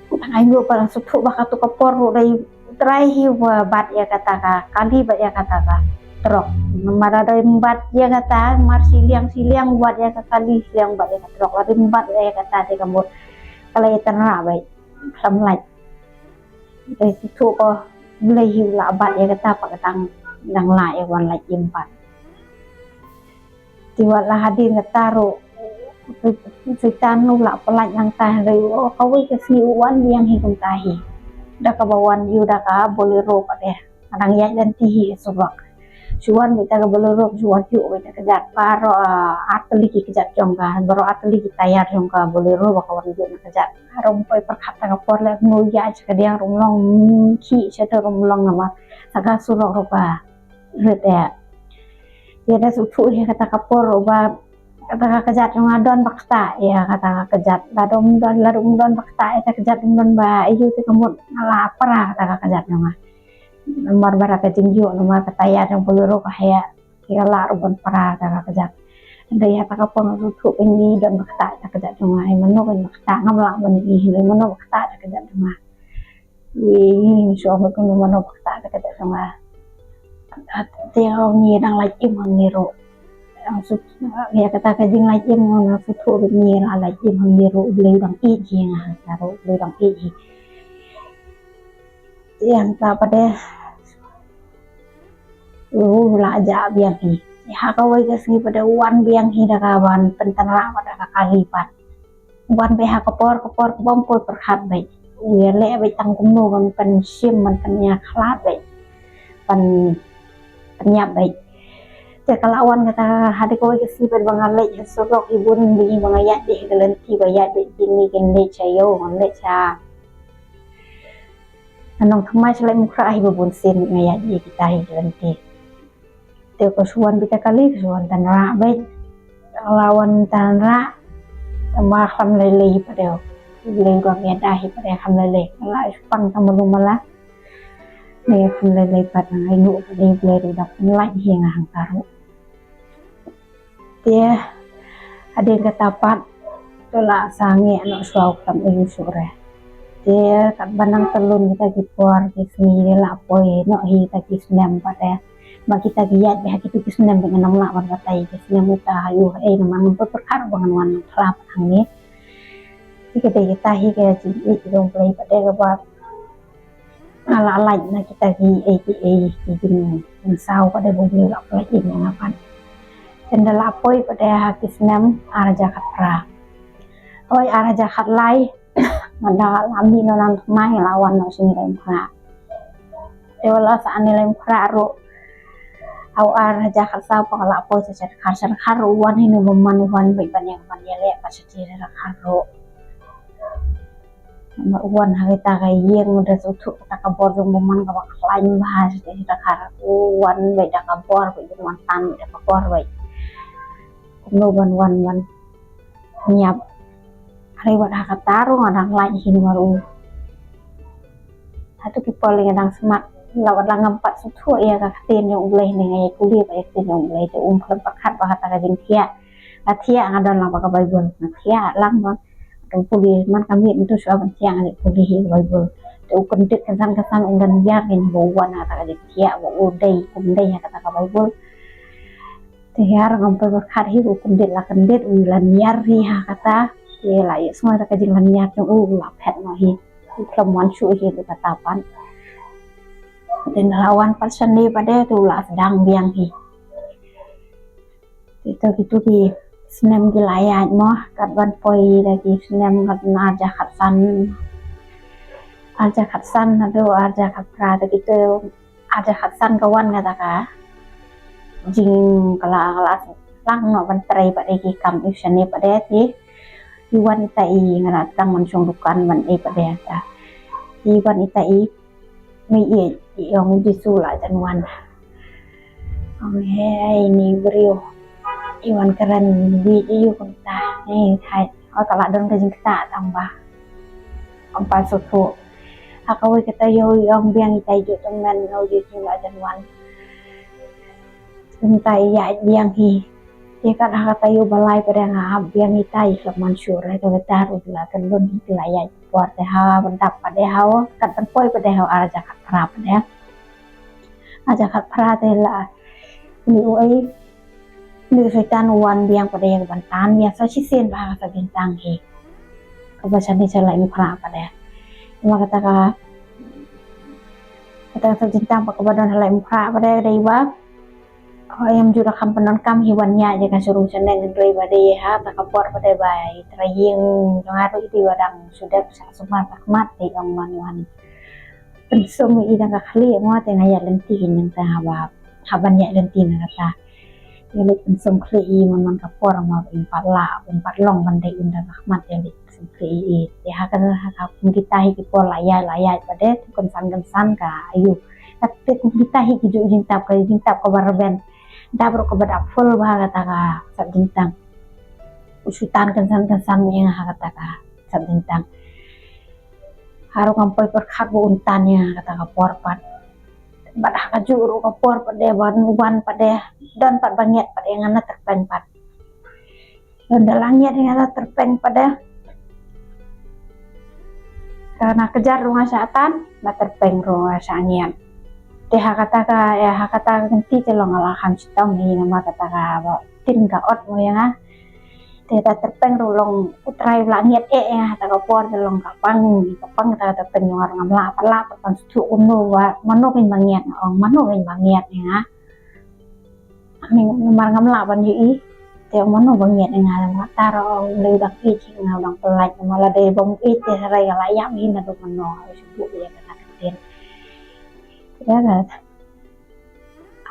tang ai ngut ba la shu thuh ba katu ka por ruh dei trai hi ba bat ïa kata ka kali, bat ïa kata ka trok. Namar lada ym bat ïa kata, mar shiliang shiliang bat ïa ka kali, shiliang bat ïa ka trok, lada ym bat ïa kata te ka mut ka la ïa tynrah beit, khlem lait. Dei shu thuh ko Blei hi u la bat ïa kata pat ka tang dang lah ïa wan lait im pat. Te wat la hadien kata ruh Soitan u la pyllait nangta, hynrei kawei ka sngi u wan biang hi kumta hi. Da kaba wan ïa u da ka Bolero pat de, ka dang ïaid lynti hi surok. Shu wan beit da ka Bolero, shu wan ïuh beit da ka kjat, baroh, ah, ar tylli ki kjat jong ka, baroh ar tylli ki tayar jong ka Bolero ba ka wan ïuh na ka kjat. Ruh ym poi pyrkhat ta ka por leh, kumno ïaid sha ka diang ruh ym long, khih sha te ruh ym long namar sa ka surok ruh ka rit eh. Te da shu thuh ïa kata ka por ruh ba kata ka kjat jong nga don ba ktah ïa kata ka kjat. Lada ym don, lada ym don ba ktah ïa kata ka kjat, ym don ba ïoh te ka mut nga la para kata ka kjat jong nga. Namar ba da ka jingïoh, namar ka tayar jong Bolero ka heh, te ka lah ruh ban para kata ka kjat. Hynrei ha kata ka por nga shu thuh ba ngi don ba ktah ïa kata ka kjat jong nga, ei mano ban ba ktah, ngam lah ban ïohi hynrei mano ba ktah ïa kata ka kjat jong nga. Ïa ngi shu ong kumno mano ba ktah ïa kata ka kjat jong nga. Te ngi dang lait im hangne ruh. Ïa kata ka jinglait im nga shu thuh ba ngi la lait im hangne ruh, U Blei u dang ïeit hi nga hangta ruh, U Blei u dang ïeit hi. Te hangta pat de u la jah biang hi. Ha kawei ka sngi pat de u wan biang hi da ka ban pyntynrah pat da ka kali pat. Wan beit ha ka por, ka por kaba ym poi pyrkhat beit. U ïaleh beit tang kumno ban pynshim, ban pynïakhlad beit, ban pynïap beit. Te ka la wan kata ha dei kawei ka sngi pat ba nga leit ha surok, i bun beit ba nga ïaid beit ha ka lynti, ba ïaid beit kine kin leit sha ïew, nga leit sha Nongthymmai sha Laitumkhrah hi ba bun sien nga ïaid beit kita hi ha ka lynti. Te ka shu wan beit ta kali, ka shu wan tynrah beit. Ka la wan tynrah, tangba khlem lei lei pat de. Lei ruh ïada hi pat de khlem lei lei. Ka la shu pang tang malu mala. Ne khlem lei lei pat, nga ïoh pat de U Blei ruh u dang pynlait hi nga hangta ruh. Te hadien kata pat to la sangeh noh shuwa u khlem ïoh shuh re. Te katba nang tyllun kita ki por ki sngi, la poi noh hi kita ki snem pat de. Ba kita ki ïaid beit ha kitu ki snem ba ngan ym lah ban batai ki snem uta ha ïoh ei namar ngan pyrkhat ba ngan wan nang phla pat hangne. Te ka dei kita hi ka jingïeit jong U Blei pat de kaba nga la lait na kita ki ei ki ei ki jingpynsaw pat de ba U Blei u la pynlait ïa nga pat. Te ynda la poi pat de ha ki snem ar hajar khatphra. Oi, ar hajar khatlai. Nga da la mih noh na Nongthymmai, nga la wan noh sha Laitumkhrah. Te wat la sah ne lai mukhrah ruh. Aw ar hajar khatsaw pat nga la poi sha Shatkhar, Shatkhar ruh u wan hi ne u bymman, u wan beit ban ïa, ban ïaleh pat sha Shatkhar ruh. Namar u wan ha kita ka ïing da sngewthuh kata ka bor jong u bymman kaba khlaiñ bha sha Shatkhar. U wan beit da ka bor beit, u wan tan beit da ka bor beit. Kumno ban wan ban ïap. Hynrei wat ha kata ruh nga dang lait hi namar u. Hato ki por lei nga dang smat, la wat la ngam pat sngewthuh ïa ka ktien jong U Blei ne nga ïa pule pat ïa ka ktien jong U Blei, te um khlem pyrkhat ba kata ka jingthiah. Nga thiah, nga don lang bad ka Baibl, nga thiah lang bad ka pule, man ka miet mynta shuwa ban thiah nga leit pule hi ka Baibl. Te u kyndit kynsan kynsan, u lynñiar ïa nga ba u wan ha kata ka jingthiah ba u dei, um dei ha kata ka Baibl. Te hiar ngam poi pyrkhat hi, u kyndit la kyndit, u lynñiar hi ha kata. Te la ïohsngew da ka jinglynñiar jong u, la phet noh hi. U khlem wan shuh hi ruh kata pat. Te la wan pat shane pat de, te u la sdang biang hi. Te to kitu ki snem ki la ïaid mo, kat ban poi da ki snem kat na arhajar khatsan. Arhajar khatsan haduh arhajar khatphra, to kitu arhajar khatsan ka wan kata ka jing, ka la, ka la lang noh ban trei pat de ki kam, i shane pat de ki. I wan ita i, nga la tang ban shong dukan ban i pat de ta. I wan ita i, ngi i, i ong U Jisu la jan wan. Ong hei ni briew. I wan kren bit ïa u kumta. Hei, hei. Oi, ka la don ka jingktah tang ba. Kam pat sngewthuh. Ha kawei ka taïew i ong biang ita i, ju tymmen, U Jisu la jan wan. Kumta i ïaid biang hi. Te kat ha ka taïew ba lai pat de nga ap biang ita i, khlem wan shuh re, ka bynta ruh la kyllon hi, ki la ïaid por te ha ban dap pat de ha, kat ban poi pat de ha arhajar khatphra pat de. Arhajar khatphra te la, ni u ai, ni u Soitan u wan biang pat de ïa ka ban tan biang sa shisien bha ka sap jingtang hi. Kaba shane sha Laitmukhrah pat de. Namar kata ka, kata ka sap jingtang pat kaba don ha Laitmukhrah pat de, dei ba, hooid, ym ju da kham pyndonkam hi ban ïaid ïa ka shynrang shaneng, hynrei ba dei ha kata ka por pat de ba i trai ïing jong nga ruh i dei ba dang shu dep shah sumar ka khmat, te i ong ban wan pynsum ïa i da ka khlieh mo, te nga ïaid lynti nangta haba, haba ban ïaid lynti na kata. Ïa leit pynsum khlieh ïa i man man ka por mo, ym pat lah, ym pat long ban dei un da ka khmat, ïa leit pynsum khlieh ïa i. Te ha ka, ha ka kum kita hi ki por la ïaid, la ïaid pat de, te kynsan kynsan ka ayu. Te kum kita hi ki ju jingtap, ka jingtap kaba rben. Dap ruh kaba dap full bha kata ka sap jingtang. U shu tan kynsan kynsan ïa nga ha kata ka sap jingtang. Haruh ngam poi pyrkhat ba un tan ïa nga ha kata ka por pat. Bad ha kajuh ruh ka por pat de, ban wan pat de, don pat ba ngiat pat ïa nga na tyrpeng pat. Don da la ngiat ïa nga na tyrpeng pat de. Ka na kjat ruh nga shah tan, na tyrpeng ruh nga shah ngiat. Te ha kata ka, ïa, ha kata ka kynti te long nga la kham shitom hi namar kata ka ba tin ka ot mo ïa nga. Te ta tyrpeng ruh long U Trai u la ngiat eh ïa nga, ha kata ka por te long ka pang, ka pang kata ka tyrpeng jong nga ruh, ngam lah pat, lah pat ban sngewthuh kumno ba, mano kein ba ngiat, nga ong mano kein ba ngiat ïa nga. Namar ngam lah ban ïohi. Te ong mano ba ngiat ïa nga, namar ta ruh ong lei u dang ïeit ïa nga, u dang pyllait, namar lada bym ïeit te hynrei ka la ïap hi naduh mynno, shu buh ïa kata ka ktien. Ïa ka,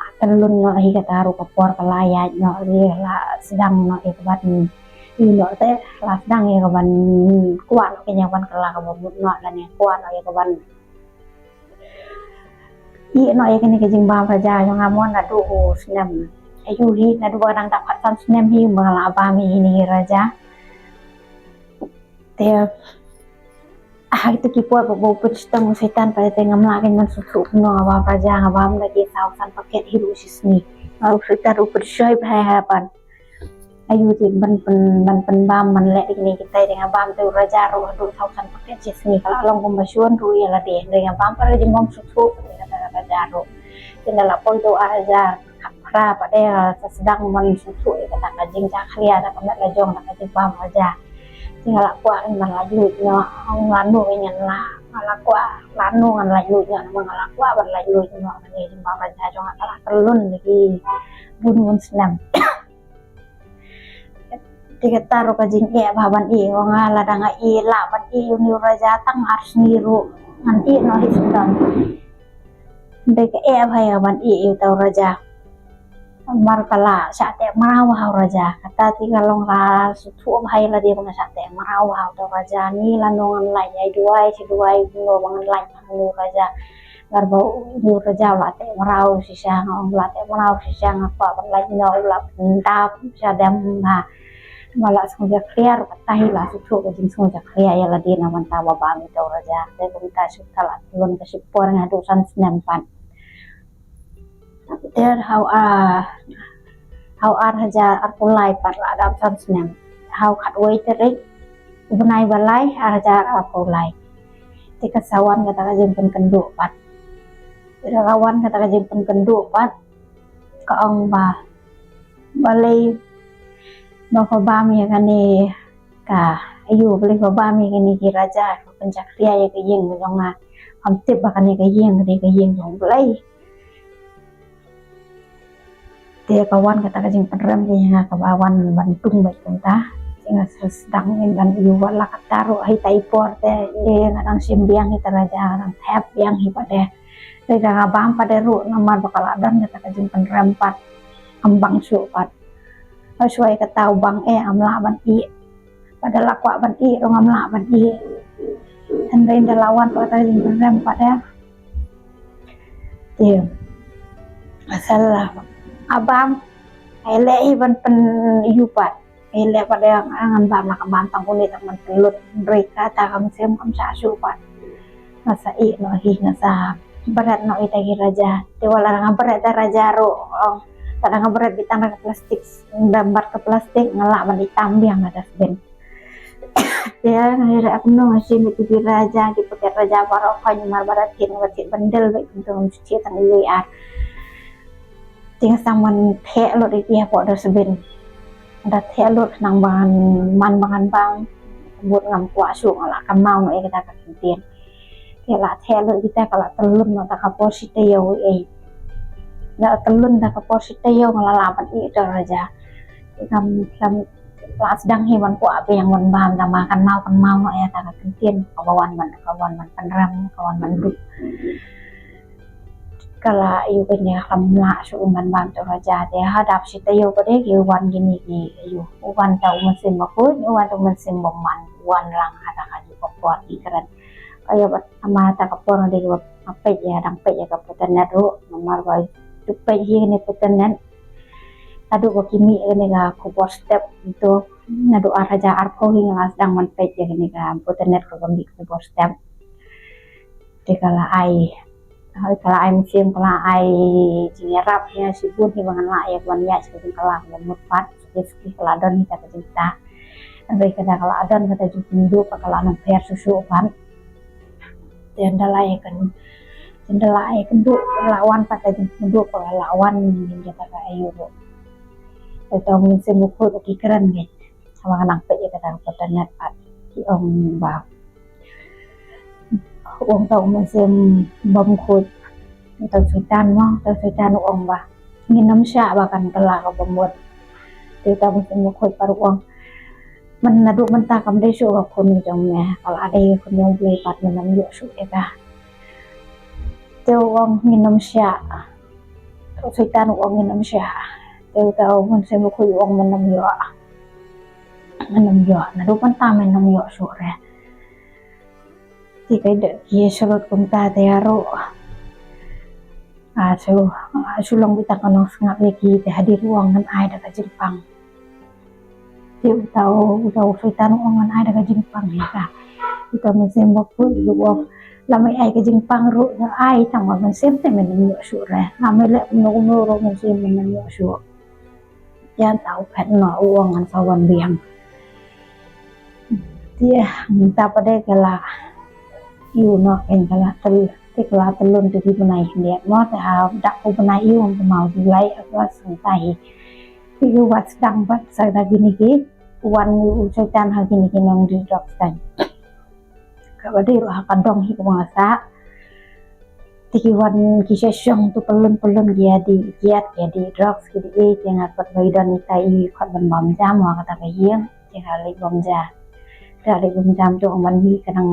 ah, kyllon noh hi kata ruh ka por, ka la ïaid noh ri, la sdang noh ïa ka ban ïoh noh te, la sdang ïa ka ban kwah noh ïa ka ban kylla kaba mut noh, lane kwah noh ïa ka ban ïeh noh ïa kane ka jingbam raja jong nga mo naduh u snem. Ayu hi, naduh ba dang dap khatsan snem hi ba nga la bam ïa kine ki raja. Te ha kito ki por ba u pynshitom u Soitan pat, te ngam lah kein ban sngewthuh kumno nga bam raja, nga bam da ki saw san paket hi ruh shi sngi. Nga ruh, u Soitan ruh u pynshoi bha ïa nga pat. Ayu te ban pyn, ban pynbam, ban leh da kine kitai, te nga bam te u raja ruh haduh saw san paket shi sngi, ka la long kumba shun ruh ïa lade, hynrei nga bam pat da ka jingbym sngewthuh ïa kata ka raja ruh. Te nga la poi te u arhajar khatphra pat de, sa sdang ban sngewthuh ïa kata ka jingjakhlia da ka met la jong, da ka jingbam raja. Te nga la kwah ban laitluid noh, ong lano ngan lah, nga la kwah lano ngan laitluid noh, namar nga la kwah ban laitluid noh, ka jingbam raja jong nga ka la kyllon da ki bun bun snem. Te kata ruh ka jingeh bha ban ïeh, ong nga lada nga ïeh lah ban ïeh ïa une u raja tang ar sngi ruh ngan ïeh noh hi sngewdon. Dei ka eh bha ïa ka ban ïeh ïa uta u raja. Namar ka la shah teh mraw bha u raja. Kata te ka long ka sngewthuh bha ïa lade ba nga shah teh mraw bha uta u raja. Ni lano ngan lait ïa duwai shi duwai kumno ba ngan lait ha une u raja. Namar ba une u raja u la teh mraw shisha, nga ong u la teh mraw shisha, nga kwah ban lait noh, u la pyndap sha dem bha. Namar la sngewjakhlia ruh, kata hi la sngewthuh ka jingsngewjakhlia ïa lade na bynta ba bam ïa uta u raja. Te kumta shu ka la tlun ka shipor nga haduh san snem pat. Te ha u, ah, ha u ar hajar arphew lai pat la dap san snem. Ha u khatwei tarik u bnai ba lai ar hajar arphew lai. Te ka sa wan kata ka jingpynkynduh pat. Te ka wan kata ka jingpynkynduh pat, ka ong ba balei ba pha bam ïa kane ka, aïu, balei pha bam ïa kine ki raja, pha pynjakhlia ïa ka ïing jong nga. Pham tip ba kane ka ïing ka dei ka ïing jong U Blei. Te ka wan kata ka jingpynrem ka ïa nga kaba wan ban dung beit kumta. Te nga sa sdang ban ïu, wat la katta ruh ha ita i por te, eh, nga dang shim biang ïa uta u raja, nga dang thep biang hi pat de. Te ka nga bam pat de ruh namar ba ka la don kata ka jingpynrem pat. Kam bang shuh pat. Hashwa ïa kata u bang eh ngam lah ban ïeh. Pat da la kwah ban ïeh ruh ngam lah ban ïeh. Hynrei ynda la wan pat kata ka jingpynrem pat de, te asal la bam, ai leh hi ban pyn-ïu pat. Ai leh pat de, ngan bam la ka bam tang une tang ban pynlut. Hynrei kata ka mynsiem kam shah shuh pat. Nga sa ïeh noh hi, nga sa bret noh ïa ita ki raja. Te wat la nga bret ïa ita raja ruh, ong, wat la nga bret beit tang da ka plastik, da mat ka plastik, nga lah ban itam biang ha dustbin. Te nga ïa kumno nga shim ïa ita ki raja, ki paket raja baroh, kham namar ba da thied, nga thied bundle beit kumto, ngam shu thied tang iwei ar. Te nga sa man theh lut ïa ki hapoh dustbin. Da theh lut khnang ba ngan man ba ngan bam. Bad ngam kwah shuh, nga la kynmaw noh ïa kata ka kyntien. Te la theh lut kita, ka la tyllun noh da ka por shi taïew ei. La tyllun da ka por shi taïew nga la lah ban ïeh ïa uta u raja. Te ngam, ngam la sdang hi ban kwah biang ban bam, tang ba kynmaw, kynmaw noh ïa kata ka kyntien kaba wan ban, ka wan ban pynrem, ka wan ban duh. Ka la ïoh kane, kam lah shuh ban bam ïa uta u raja. Te ha dap shi taïew pat de ki wan kine ki, ïoh, u wan uta u mynsiem bakhuid, u wan uta u mynsiem bymman, u wan lang ha kata ka juh ka por ki kren. Ka ïoh bad namar kata ka por nga dei kaba peit ïa, dang peit ïa ka pyrthei ruh, namar ba ju peit hi kane pyrthei. Haduh ba ki mih kane ka khubor step to, naduh ar hajar arphew hi nga la sdang ban peit ïa kane ka pyrthei kaba mih khubor step. Te ka la ai, ka la ai mynsiem, ka la ai jingïarap ïa shibun hi ba ngan lah ïa ban ïaid sha ka jingkylla kaba mut pat. Te ka la don hi kata ka jingtah. Hynrei kata ka la don kata jingpynduh pat, ka la nang pher shuh shuh pat. Te ynda la ïa kynduh, ynda la ïa kynduh, la wan pat ka jingpynduh pat, ka la wan ïa kata ka aïu ruh. Te uta u mynsiem bakhuid ki kren keiñ. Haba nga nang peit ïa kata ka pyrthei pat, ki ong ba, u ong uta u mynsiem bymkhuid, uta u Soitan mo, uta u Soitan u ong ba ngin ym shah ba kan kylla kaba mut. Te uta u mynsiem bakhuid pat u ong, myn, naduh mynta kam dei shuh ka khun jong me, ka la dei ka khun jong U Blei pat, men ym ïoh shuh ïa ka. Te u ong ngin ym shah. Uta u Soitan u ong ngin ym shah. Te uta u mynsiem bakhuid u ong men ym ïoh. Men ym ïoh, naduh mynta men ym ïoh shuh re. Te ka dei ki shu lut kumta te ruh. Ah, shu, ah, shu long beit tang ka nongsngap ïa ki, te hadien u ong ngan ai da ka jingpang. Te uta u, uta u Soitan u ong ngan ai da ka jingpang ïa ka. Uta u mynsiem bakhuid u ong, lada me ai ka jingpang ruh, ai tang ba mynsiem te men ym ïoh shuh re. Lada me leh kumno kumno ruh mynsiem men ym ïoh shuh. Ïa uta u phet noh u ong ngan sa wan biang. Te mynta pat de ka la ïoh noh, keiñ ka la tyl, te ka la tyllun te ki bnai khyndiat mo, te ha dap u bnai ïoh, u bnai u July, August, mynta hi. Te ki wan sdang pat sa da kine ki, wan u Soitan ha kine ki nongdih drugs keiñ. Kaba dei ruh ha ka dong hi kaba nga sah. Te ki wan ki sha shong tu pyllun pyllun, ki ïa dih kiad, ki ïa dih drugs, ki dih ei, te nga pat ba i don ita i khot ban bam jam ha kata ka ïing, te nga leit bam jam. Te nga leit bam jam, te ong ban mih ka dang,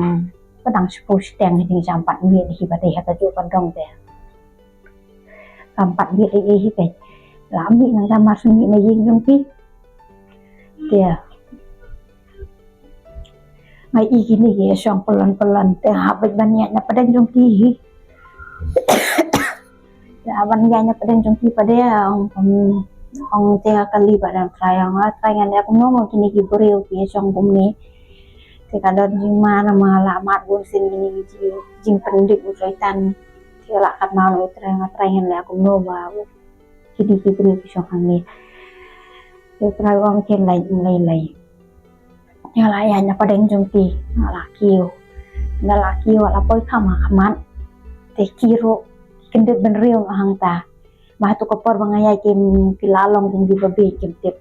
ka dang shiphew shiteng hi, te nga jam pat mih hi ba dei ha kajuh ka dong te. Kam pat bit ei ei hi peit. La mih nangta mar shu mih na ïing jong phi. Te nga i kine ki shong pylon pylon te nga hap beit ban ïaid na pdeng jong ki hi. Te hap ban ïaid na pdeng jong ki pat de ong, ong, ong te ka kali pat de, Trai ong, ah, Trai ngan leh kumno mo kine ki briew ki shong kumne. Te ka don jingma namar la mad bun sien kine ki jing, jingpyndit u Soitan. Te la kat ma u Trai, nga Trai ngan leh kumno ba kine ki briew ki shong hangne. Te Trai ong khlem lei lei. Nga la ïaid na pdeng jong ki, nga la kiew. Nga la kiew, la poi kham ha khmat. Te ki ruh kyndit bynriew hangta. Ba hato ka por ba nga ïaid kim, ki la long kum kiba bieit kim tip.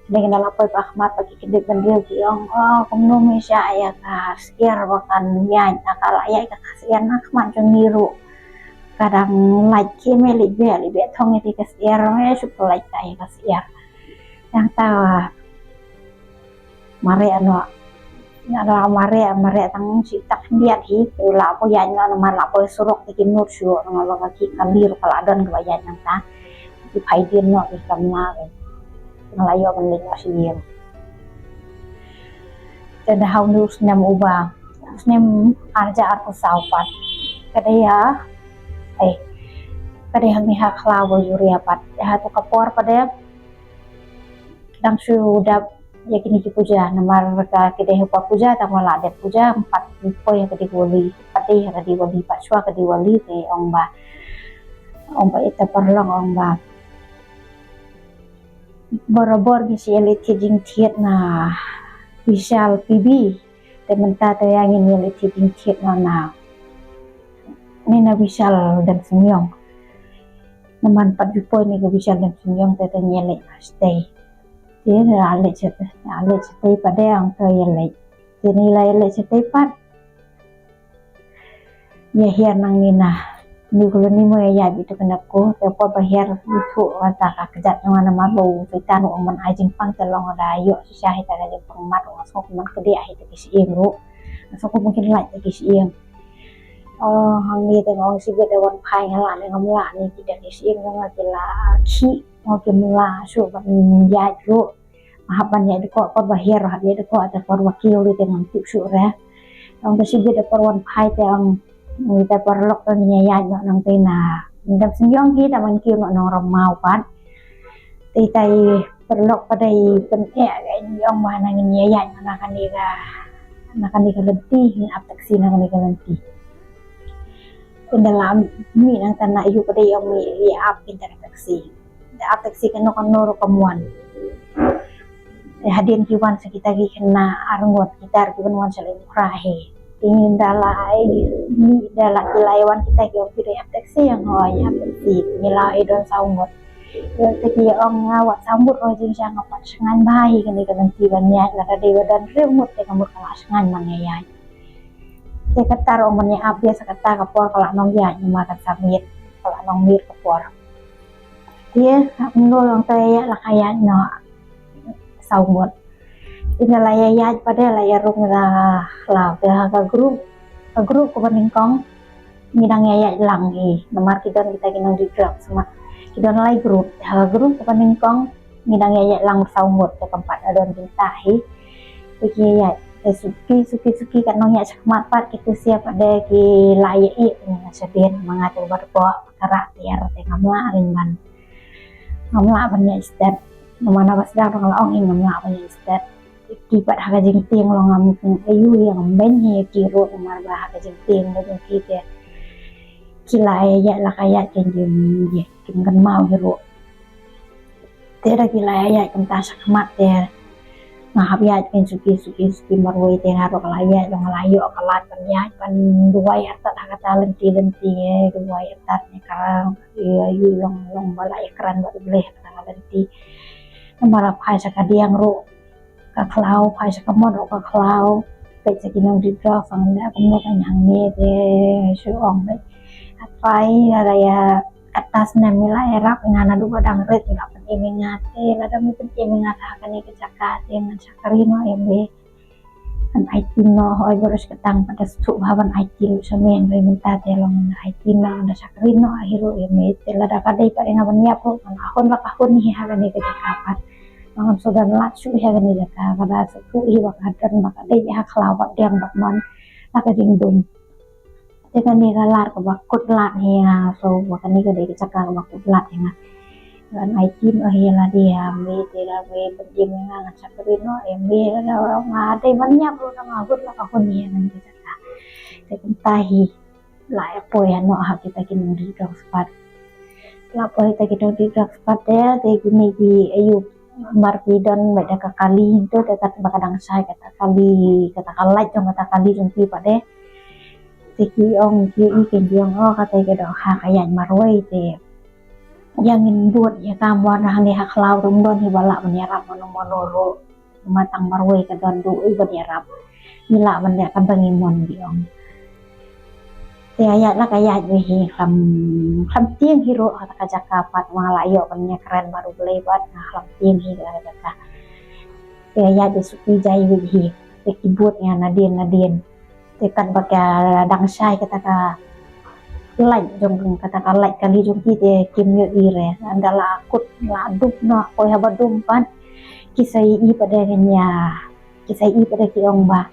Te nga la poi ha khmat ba ki kyndit bynriew ki ong, oh, kumno me shah ïa ka syiar ba kan ïaid, ka la ïaid ka syiar na khmat jong ngi ruh. Ka dang lait, ki me leit beh, leit beh thong ïa ka syiar, me shu pynlait ka ïa ka syiar. Hangta mareh noh. Nga la mareh, mareh tang shi tak khyndiat hi, u la poi ïaid noh namar la poi surok te ki nud shuh, namar ba ka ki kali ruh ka la don kaba ïaid nangta. Ki phai dien noh ki kamla. Nga la ïoh ban leit noh shiliang. Te da ha une u snem uba, u snem ar hajar arphew saw pat. Ka dei ha, eh, ka dei hangne ha Khlaw Bajuria pat. Te ha tu ka por pat de dang shu dap ïa kine ki puja, namar ka ki dei ha por puja, tang ba la dep puja, ym pat poi ha ka Diwali, pat dei ha ka Diwali, pat shuwa ka Diwali, te ong ba, ong ba ita paralok, ong ba barabor ngi sa ïaleit thied jingthied na Vishal P B, te mynta te ïa ngin ïaleit thied jingthied na, na, ne na Vishal Dam Symyong. Namar pat ju poi ne ka Vishal Dam Symyong te, te ngi ïaleit na shatei. Te la leit shatei, la leit shatei pat de ong te ïaleit. Te ngi la ïaleit shatei pat. Ïa hiar nangne na New Colony mo ïa ïaid beit tu kane ko, te por ba hiar u thuh kata ka kjat jong nga namar ba u Soitan u ong ban ai jingpang te long da ïoh shisha hi ta ka jingpang mat, u ong sngewbha ban kdiah hi ta ki shyieng ruh. Sngewbha ban kin lait ta ki shyieng. Oh, hangne te nga ong shibit da wan phai nga lah ne ngam lah ne ki da ki shyieng jong nga ki la khih, nga kim lah shuh ban ïaid ruh. Hap ban ïaid dkoh, por ba hiar hap ïaid dkoh, te por ba kiew te ngam tip shuh re. Ong te shibit da por wan phai te ong, te paralok te ngin ïaid noh nangtei na Dam Symyong hi, te ban kiew noh Nongrymmaw pat. Te tai paralok pat dei pyneh ka ong ba na ngin ïaid noh na kane ka, na kane ka lynti, ngin ap taxi na kane ka lynti. Te ynda la mih nangta na ïu pat dei ong mih ïa ap kita ka taxi. Te ap taxi kano kano ruh kam wan. Te hadien ki wan sa kita ki khynnah arngut, kita ruh ki wan wan sa leit khra hi. Te ynda la ai mih, ynda la ki la wan kita ki ong phi dei ap taxi, ong hooid ap taxi. Ngi la ai don saw ngut. Te ki ong nga wat saw ngut ruh jingshisha nga pat sngewbha hi kane ka lynti ban ïaid, lada dei ba don hynriew ngut te ka mut ka la sngewbha ban ïaid. Te kata ruh ban ïa ap ïa sa kata ka por ka la nang ïaid namar ka sa miet, ka la nang miet ka por. Te ka mut long te ïa la ka ïaid noh saw ngut. Te ynda la ïa ïaid pat de la ïa rung da Khlaw te ha ka group, ka group kaba nyngkong ngi dang ïa ïaid lang hi namar ki don kita ki nongdih drugs ma. Ki don lai group, te ha ka group kaba nyngkong ngi dang ïa ïaid lang saw ngut te kam pat da don jingtah hi. Te ki ïaid te suki suki suki ka nongïaid shakhmat pat ki tu sia pat de ki la ïa ïeh ne na shadien ma nga te bad ko ka rah tiar te ngam lah ban, ngam lah ban ïaid stet. Namar na ba sdang dang la ong ïa ngam lah ban ïaid stet. Ki pat ha ka jingtieng long ngam, ayu ïa ngam beiñ hi ki ruh namar ba ha ka jingtieng da jong ki te ki la ïa ïaid la ka ïaid ki jing ïa kim kynmaw hi ruh. Te da ki la ïa ïaid kumta shakhmat te nga hap ïaid pyn suki suki suki marwei te nga ruh ka la ïaid long la ïoh ka lad ban ïaid ban duwai artat ha kata lynti lynti, duwai artat ne ka ïa ïu long long ba la ïa kren bad U Blei ha kata lynti. Namar la phai sha ka diang ruh ka khlaw, phai sha ka mot ruh ka khlaw. Peit sha ki nongdih drugs, ong da kumno ka ñiang ne te shu ong peit. Apai la ïa kata snem ngi la ïarap ïa nga naduh ba dang rit ngi la pynim ïa nga te lada me pynim ïa nga ha kane ka jaka te ngan shakri noh ïa me. Ban aiti noh, hoi, baroh shi katta pat da sngewthuh ba ban aiti ruh sha me, hynrei mynta te long aiti noh, da shakri noh hi ruh ïa me. Te lada ka dei pat ïa nga ban ïap ruh, ngan hun la ka hun hi ha kane ka jaka pat. Ngan shu don lad shuh hi ha kane ka jaka, ka da sngewthuh hi ba ka don ba ka dei ha khlaw bad diang bad mon la ka jingdum. Te kane ka lad kaba kut lad hi ha nga, so ba kane ka dei ka jaka kaba kut lad hi ha nga. Ngan aiti noh hi lade ha me, te lada me pynim ïa nga, ngan shakri noh ïa me. Lada nga dei ban ïap ruh, nga hun la ka hun hi ha kane ka jaka. Te kumta hi la ïa poi noh ha kita ki nongdih drugs pat. La poi kita ki nongdih drugs pat te, te kine ki ayu mar ki don bad da ka kali to, te kat ba ka dang shai kata kali, kata ka lait jong kata kali jong ki pat te. Te ki ong ki i ki ong, oh, kata ka dohkha ka ïaid marwei te. Ïa ngin bud ïa ka, mon hangne ha khlaw ruh ym don hi ba lah ban ïarap mano mano ruh. Ma tang marwei ka don, duh i ban ïarap. Ngi lah ban leh katba ngi mon, ki ong. Te ïaid la ka ïaid wei hi, khlem, khlem tieng hi ruh ha kata ka jaka pat, ma la ïoh ban ïakren bad U Blei bad nga, khlem tieng hi ha kata ka jaka. Te ïaid wei suki jai wei hi. Te ki bud ïa nadien nadien. Te kat ba ka dang shai kata ka lait jong, kata ka lait kali jong ki te kim ïohi re. Ynda la kut la dum noh, poi haba dum pat, ki sa ïohi pat de kane, ki sa ïohi pat de ki ong ba,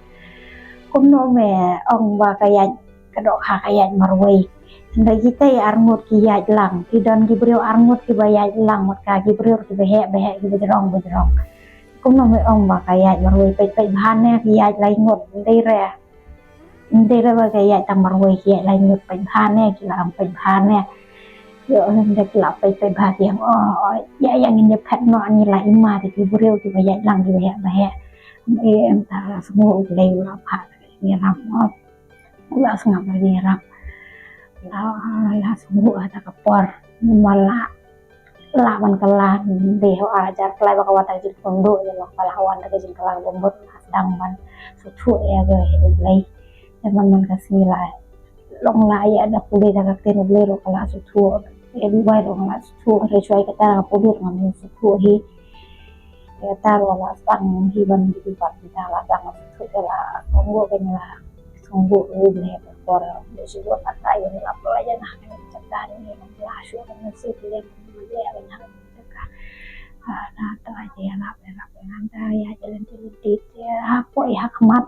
kumno me ong ba ka ïaid, ka dohkha ka ïaid marwei? Ynda kita arngut ki ïaid lang, ki don ki briew arngut kiba ïaid lang bad ka, ki briew kiba heh ba heh, kiba jrong ba jrong. Kumno me ong ba ka ïaid marwei? Peit peit bha ne, ki ïaid lai ngut, ym dei re. Ym dei re ba ka ïaid tang marwei, ki ïaid lai ngut, peit bha ne, ki la ong peit bha ne. Ïoh, ynda ki la peit peit bha ki ong, oh, oh, ïa, ïa ngin ïa phet noh, ngi la i ma te ki briew kiba ïaid lang kiba heh ba heh. Em, ta la sngewthuh U Blei, u la phah ïarap noh. U la sngap ïarap. La, la sngewthuh ha kata ka por. Ma la lah ban kylla, dei ha u ar hajar khyndai ba ka wan da ka jingkylla, ïa long ba la wan da ka jingkylla kaba mut, la sdang ban sngewthuh ïa ka, ïa U Blei. Te man man ka sngi la long la ïa da pule da ka ktien U Blei ruh ka la sngewthuh. Ïa Dubai ruh ka la sngewthuh, hynrei shuwa ïa kata ka pule ruh ngam sngewthuh hi. Ïa kata ruh la sdang hi ban, ki pat kita la sdang sngewthuh, ïa la sngewthuh, ïa la sngewthuh U Blei. Por ïa shu wan ata ïa la pule ïa na ka jaka ni, la shu kan nasi pule ïa la. Ah, na ta ïa la, ïa la, ïa la, ïa la, ïa la, ïa la, ïa la, ha poi ha khmat.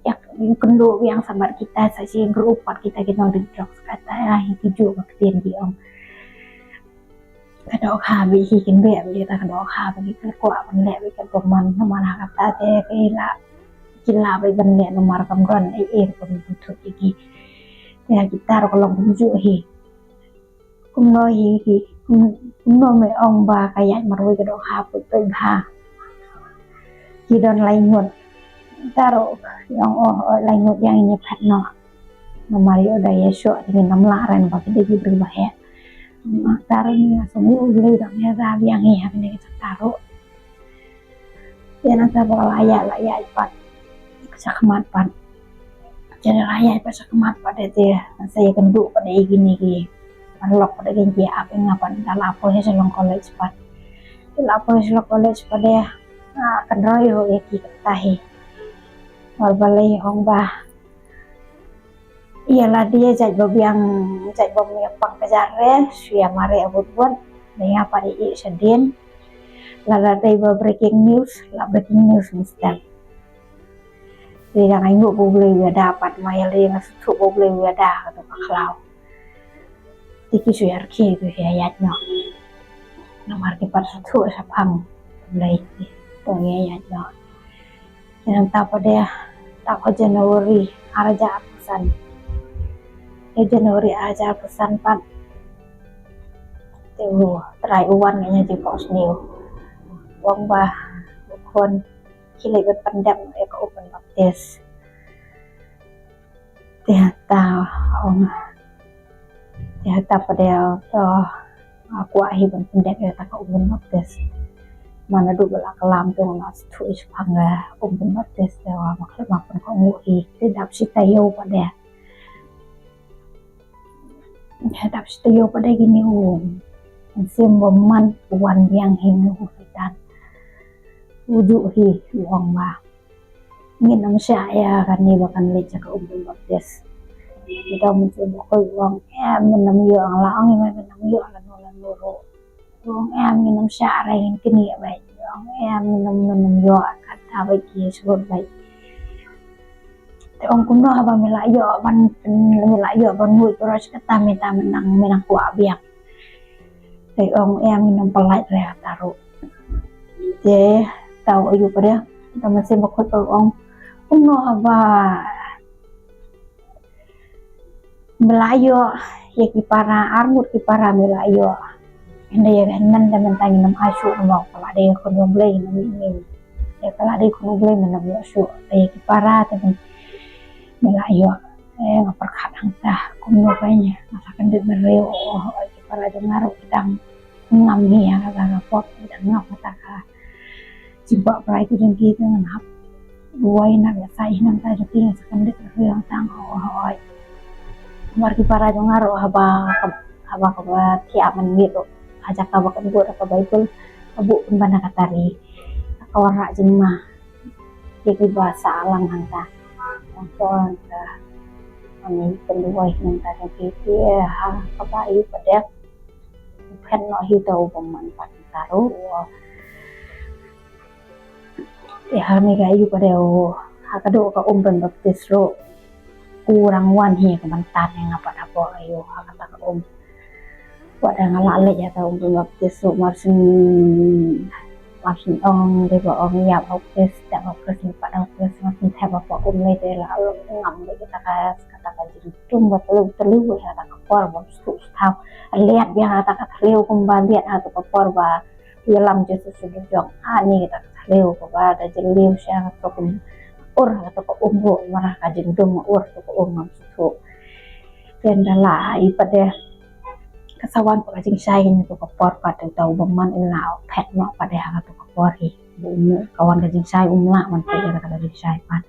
Ïa kynduh biang samar kita sa shi group pat kita ki nongdih drugs kata, ïa hi ki ju ba ktien ki ong. Ka dohkha ba hi kin beh ba ïa ta, ka dohkha ba ki kwah ban leh ba ki kwah ban man, namar ha kata te ki la, ki la ba ban leh namar kam don ei ei ruh ka bynta ïa ki. Ïa kita ruh ka long kumjuh hi. Kumno hi ki, kum-, kumno me ong ba ka ïaid marwei ka dohkha, peit peit bha. Ki don lai ngut. Te ruh ki ong, oh, oh, lai ngut ïa ngin ïa phet noh. Namar ïoh da ïa shoh te ngin ym lah ren ba ki dei ki briew ba heh. Te ruh ngi ïa sngewthuh U Blei da ïa da biang ïa kane ka jaka ruh. Te nangta ba la ïaid, la ïaid pat sha khmat pat. Te la ïaid pat sha khmat pat de te, sa ïakynduh pat de ïa kine ki paralok pat de, kine ki ap ïa nga pat, da la poi sha Shillong College pat. Te la poi sha Shillong College pat de, ah, kynroi ruh ïa ki kata hi. Wat balei ong ba ïa lade jait ba biang, jait ba ym ïa pang ka jar re, shu ïa mareh bud bud, ne ïa pat ïa ïeh shadien. Lada dei ba breaking news, la breaking news mynstep. Te dang ainguh ba U Blei u ïada pat, ma ïa lade nga sngewthuh ba U Blei u ïada, kato ka khlaw. Te ki shu ïa rkhie, ki shu ïa ïaid noh. Namar ki pat sngewthuh shaphang U Blei, to ïa ïaid noh. Te nangta pat de, ta ka January, ar hajar arphew san. Te January ar hajar arphew san pat, te u Trai u wan ïa nga jingphohsniew. U ong ba u khun, khie leit ban pyndep ïa ka um ban baptis. Te hata ong, te hata pat de, to, nga kwah hi ban pyndep ïa kata ka um ban baptis. Ma naduh ba la klam te nga la sngewthuh shaphang ka um ban baptis, te nga, ma khlem ma pynkohnguh hi. Te dap shi taïew pat de. Te dap shi taïew pat de kine u mynsiem bymman u wan biang hi, une u Soitan. U juh hi, u ong ba Ngin ym shah ïa kane ba kan leit sha ka um baptis. Te u Mynsiem Bakhuid u ong, em, ngin ym ïoh, nga la ong ïa me ngin ym ïoh lano lano ruh. U ong, em, ngin ym shah re, ngin knieh beit. U ong, em, ngin ym, ngin ym ïoh, kata beit ki shlur beit. Te ong, kumno haba me la ïoh ban, me la ïoh ban nguid baroh shi katta, mynta me nang, me nang kwah biang. Te ong, em, ngin ym pyllait re kata ruh. Te uta u aïu pat de, uta u Mynsiem Bakhuid pat u ong, kumno haba me la ïoh ïa ki para, arngut ki para me la ïoh. Hynrei ïa ka hynmen te mynta ngin ym ai shuh namar ka la dei khun jong U Blei, ngin ym ïoh. Ïa ka la dei khun U Blei, ngin ym ïoh shuh. Te ïa ki para te me la ïoh. Eh, nga pyrkhat hangta, kumno kein, nga sa kyndit marwei, oh, oh, ki para jong nga ruh ki dang ngam hi ïa kata ka pop, ki dang ngam kata ka jingkwah brai ka jong ki, te ngan hap duwai na ka sa hi nangta jong ki, nga sa kyndit marwei hangta, oh, oh, oh. Namar ki para jong nga ruh haba, haba kaba thiah mynmiet ruh, ha jaka ba kan buh da ka Baibl, ka buh pynban da ka tari, ka wanrah jingma ïa kiba sah lang hangta. Hangto hangta, ani pynduwai hangta jong ki, ki, ha kaba ïa u pat de u phet noh hi uta u bymman pat hangta ruh. Te ha kane ka ïa u pat de u, ha ka dei ka um ban baptis ruh, u dang wan hi ka ban tan ïa nga pat hapoh ïa u ha kata ka um. Wat da nga la leit ïa ka um baptis ruh, mar shu, mar shu ong dei ba ong ïap ha u Khrist, ïap ha u Khrist, leit pat ha u Khrist, mar shu thep hapoh um lei te la long ngam lei kata ka, kata ka jingdum ba tliw tliw ïa kata ka por ba shu shu thaw. Liat biang kata ka tliw kumba liat ha kata ka por ba ïalam Jisu sha dujok. Ani kata ka tliw kaba da jylliew sha kata ka ur, kata ka um ruh, mar ka jingdum ur kata ka um ngam shu thuh. Te ynda la ïa pat de ka sa wan pat ka jingshai ha kata ka por pat, te uta u bymman u la phet noh pat de ha kata ka por hi. Ka wan ka jingshai um lah ban peit ïa kata ka jingshai pat.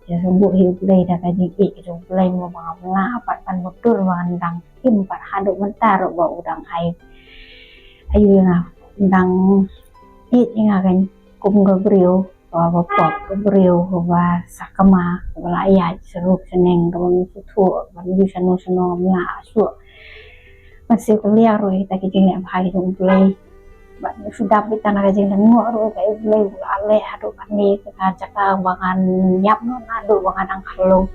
Te sngewbha hi U Blei da ka jingïeit ka jong U Blei mo ba ngam lah pat ban mutur ba ngan dang im pat haduh mynta ruh ba u dang ai. Aïu ïa nga, dang ïeit ïa nga kein kum ka briew ba, ba pop, ka briew ba sakma, ba la ïaid sha rup sha neng, kaba ngam sngewthuh ban ïoh shano shano, ngam lah shuh ban siew kylliang ruh ïa kita ki jingleh bha ki jong U Blei. Bad shu dap beit tang na ka jinglyngngoh ruh ka U Blei u la leh haduh kane ka jaka ba ngan ïap noh naduh ba nga dang khyllung,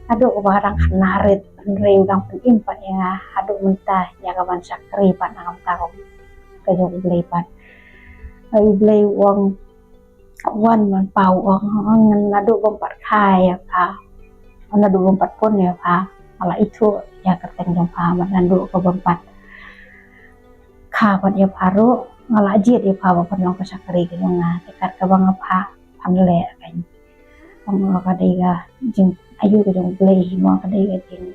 haduh ba nga dang khynnah rit, hynrei u dang pynim pat ïa nga haduh mynta ïa ka ban shakri pat na ka bynta ka jong U Blei pat. Ka U Blei u ong, wan man pa u ong, ong ngan naduh bym pat kha ïa pha, naduh bym pat pun ïa pha, nga la ithuh ïa ka kyrteng jong pha, bad naduh ka bym pat kha pat ïa pha ruh, nga la jied ïa pha ba phan long ka shakri ka jong nga. Te kat kaba nga phah, phan leh kein. Ong ka dei ka jing, aïu ka jong U Blei hi mo, ka dei ka jing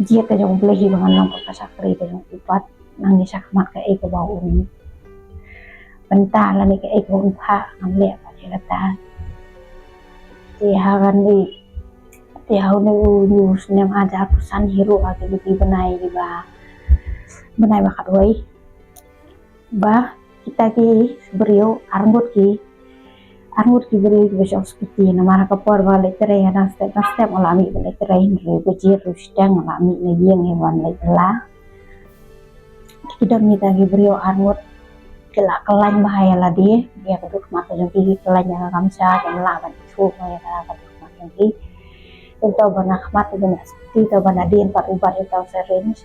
jied ka jong U Blei hi ba ngan long ka shakri ka jong u pat. Nangne shakhmat kaei kaba un bynta lane kaei kaba un phah ngan leh pat ïa kata. Te ha kane, te ha une u snem arhajar arphew san hi ruh ha kine ki bnai kiba, bnai ba khatwei, ba kita ki briew arngut ki, arngut ki briew kiba shong sha kti, namar ha ka por ba leit trei, hadang step dang step nga la mih ba leit trei, hynriew ba jied ruh shiteng nga la mih na ïing ïa wan leit bylla. Ki don kita ki briew arngut ki la khlaiñ bha ïa lade, ïa ka dur khmat ka jong ki, ki khlaiñ ïa ka kamsha, kim lah ban ithuh ïa ka, ka dur khmat jong ki. Te to ba na khmat, to ba na siti, to ba na dien pat u bat ïa uta u syringe.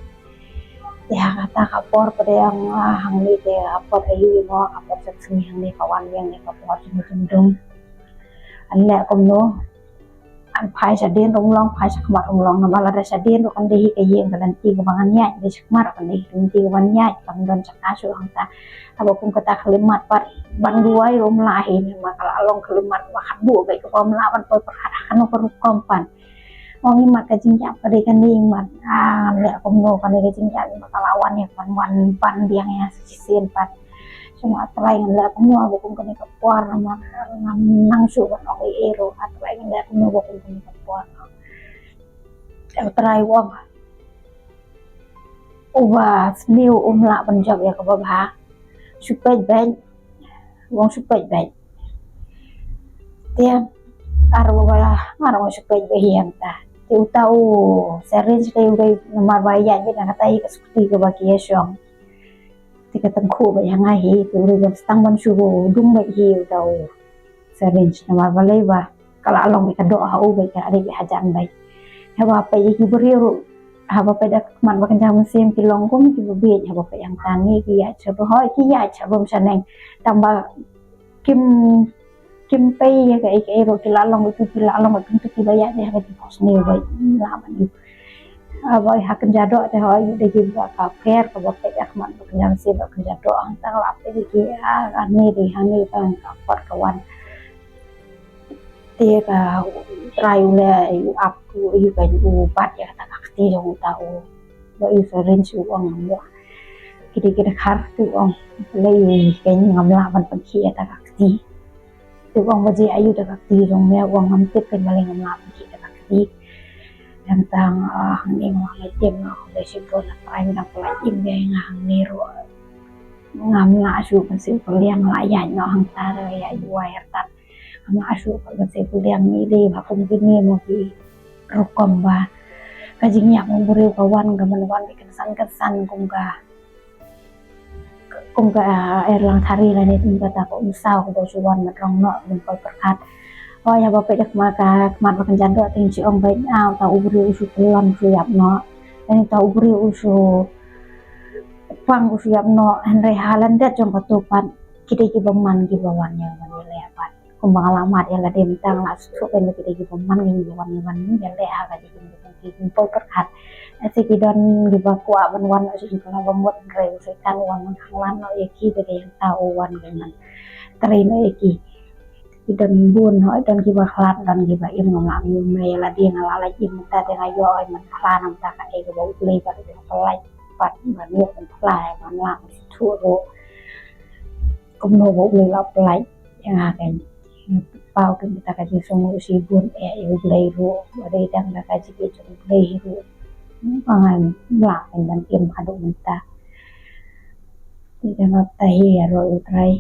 Te ha kata ka por pat de ong, ah, hangne te ka por aïu mo, ka por shisngi hangne ka wan biang ne ka por jingdum. Ngan leh kumno? Ngan phai shadien ruh um long, phai shakhmat ruh um long, namar lada shadien ruh kan dei hi ka ïing ka lynti kaba ngan ïaid, lada shakhmat ruh kan dei hi ka lynti kaba ngan ïaid, kam don jaka shuh hangta. Haba kum kata khyllipmat pat ban duwai ruh um lah hi, namar ka la long khyllipmat ba khatduh beit kaba ym lah ban poi pyrkhat ha kano ka rukom pat. Ong imat ka jingïap ka dei kane imat. Ah, ngan leh kumno kane ka jingïap imat ka la wan ïa, ban wan ban biang ïa sa shisien pat. Shu ong, A Trai, ngan leh kumno ba kum kane ka por, namar ngam nang shuh ban ong ei ei ruh. A Trai, ngan leh kumno ba kum kane ka por. Te U Trai u ong, uba sniew um lah ban jop ïa kaba bha. Shu peit beit. U ong shu peit beit. Te Ar ba la ngar ma shu peit ba hiam ta. Te uta u syringe te u dei namar ba ïaid beit na kata hi ka skuti kaba ki ïa shong. Te ka tyngkhuh beit ha nga hi, te u dei ban stang ban shu dung beit hi uta u syringe namar balei ba ka la long beit ka doh ha u beit, ka la dei beit hajan beit. Haba peit ïa ki briew ruh, haba peit da ka khmat ba kynja mynsiem ki long kum kiba bieit, haba peit hangta ngi ki ïaid sha ba hoi, ki ïaid sha bym shaneng. Tang ba kim kim pei ïa kaei kaei ruh, ki la long utu ki la long utu, kiba ïaid ïa ka jingphohsniew ba la ban ïoh. Haba ha kynja doh te hoi, u dei kiba ka pher kaba peit da ka khmat ba kynja mynsiem ba kynja doh, hangta la peit ïa ki, ah, hangne dei, hangne ka, ka kot ka wan. Te ka U Trai u leh, u ap, u, u ka, u bat ïa kata ka kti jong uta u, ba u syringe, u ong, ngam lah. Ki dei ki dkhar, te u ong, lei kein, ngam lah ban pynkhih ïa kata ka kti. Te u ong, ba jia aïu kata ka kti jong me? U ong, ngam tip kein, balei ngam lah pynkhih kata ka kti. Tang tang, ah, hangne ngam lah im, nga khublei shibun, la pynrem, la pynlait im ïa nga hangne ruh. Ngam lah shuh ban siew pynliang, la ïaid noh hangta, ïaid wai artat. Ngam lah shuh ban siew pynliang, ngi dei ba kum kine mo ki rukom ba ka jingïap u briew ka wan, ka ban wan beit kynsan kynsan kum ka, kum ka, ah, erlang thari lane kum kata ka umsaw kaba shu wan ban rong noh, ban poi pyrkhat. Hoi, haba peit da ka khmat, ka khmat ba kynja doh te ngi shu ong beit, ah, uta u briew u shu pynlong u shu ïap noh. Lane uta u briew u shu pang u shu ïap noh, hynrei ha lyndet jong kato pat ki dei kiba man kiba wan ïa ban ïaleh pat. Kumba nga la mad ïa lade mynta, nga la sngewthuh kein ba ki dei kiba man kiba wan ïa ban ïaleh ha ka jingim jong ki, ki poi pyrkhat. Lehse ki don kiba kwah ban wan noh sha jingpynlong ba mut, hynrei u Soitan u wan ban khlad noh ïa ki, te dei hangta u wan ban trei noh ïa ki. Ki don bun, hooid, don kiba khlad, don kiba im. Ngam lah ïa lade, nga la lait im mynta te nga ïoh, hooid, ban phla na bynta kaei kaba U Blei pat u la pynlait pat, ban ïoh ban phla, ban lah ban sngewthuh ruh. Kumno ba U Blei u la pynlait ïa nga kein. Paw kein kata ka jingsngew shibun, eh, ïa U Blei ruh, ba dei tang da ka jingïeit jong U Blei ruh ba ngan lah kein ban im haduh mynta. Te dang ap ta hi ïaroh U Trai.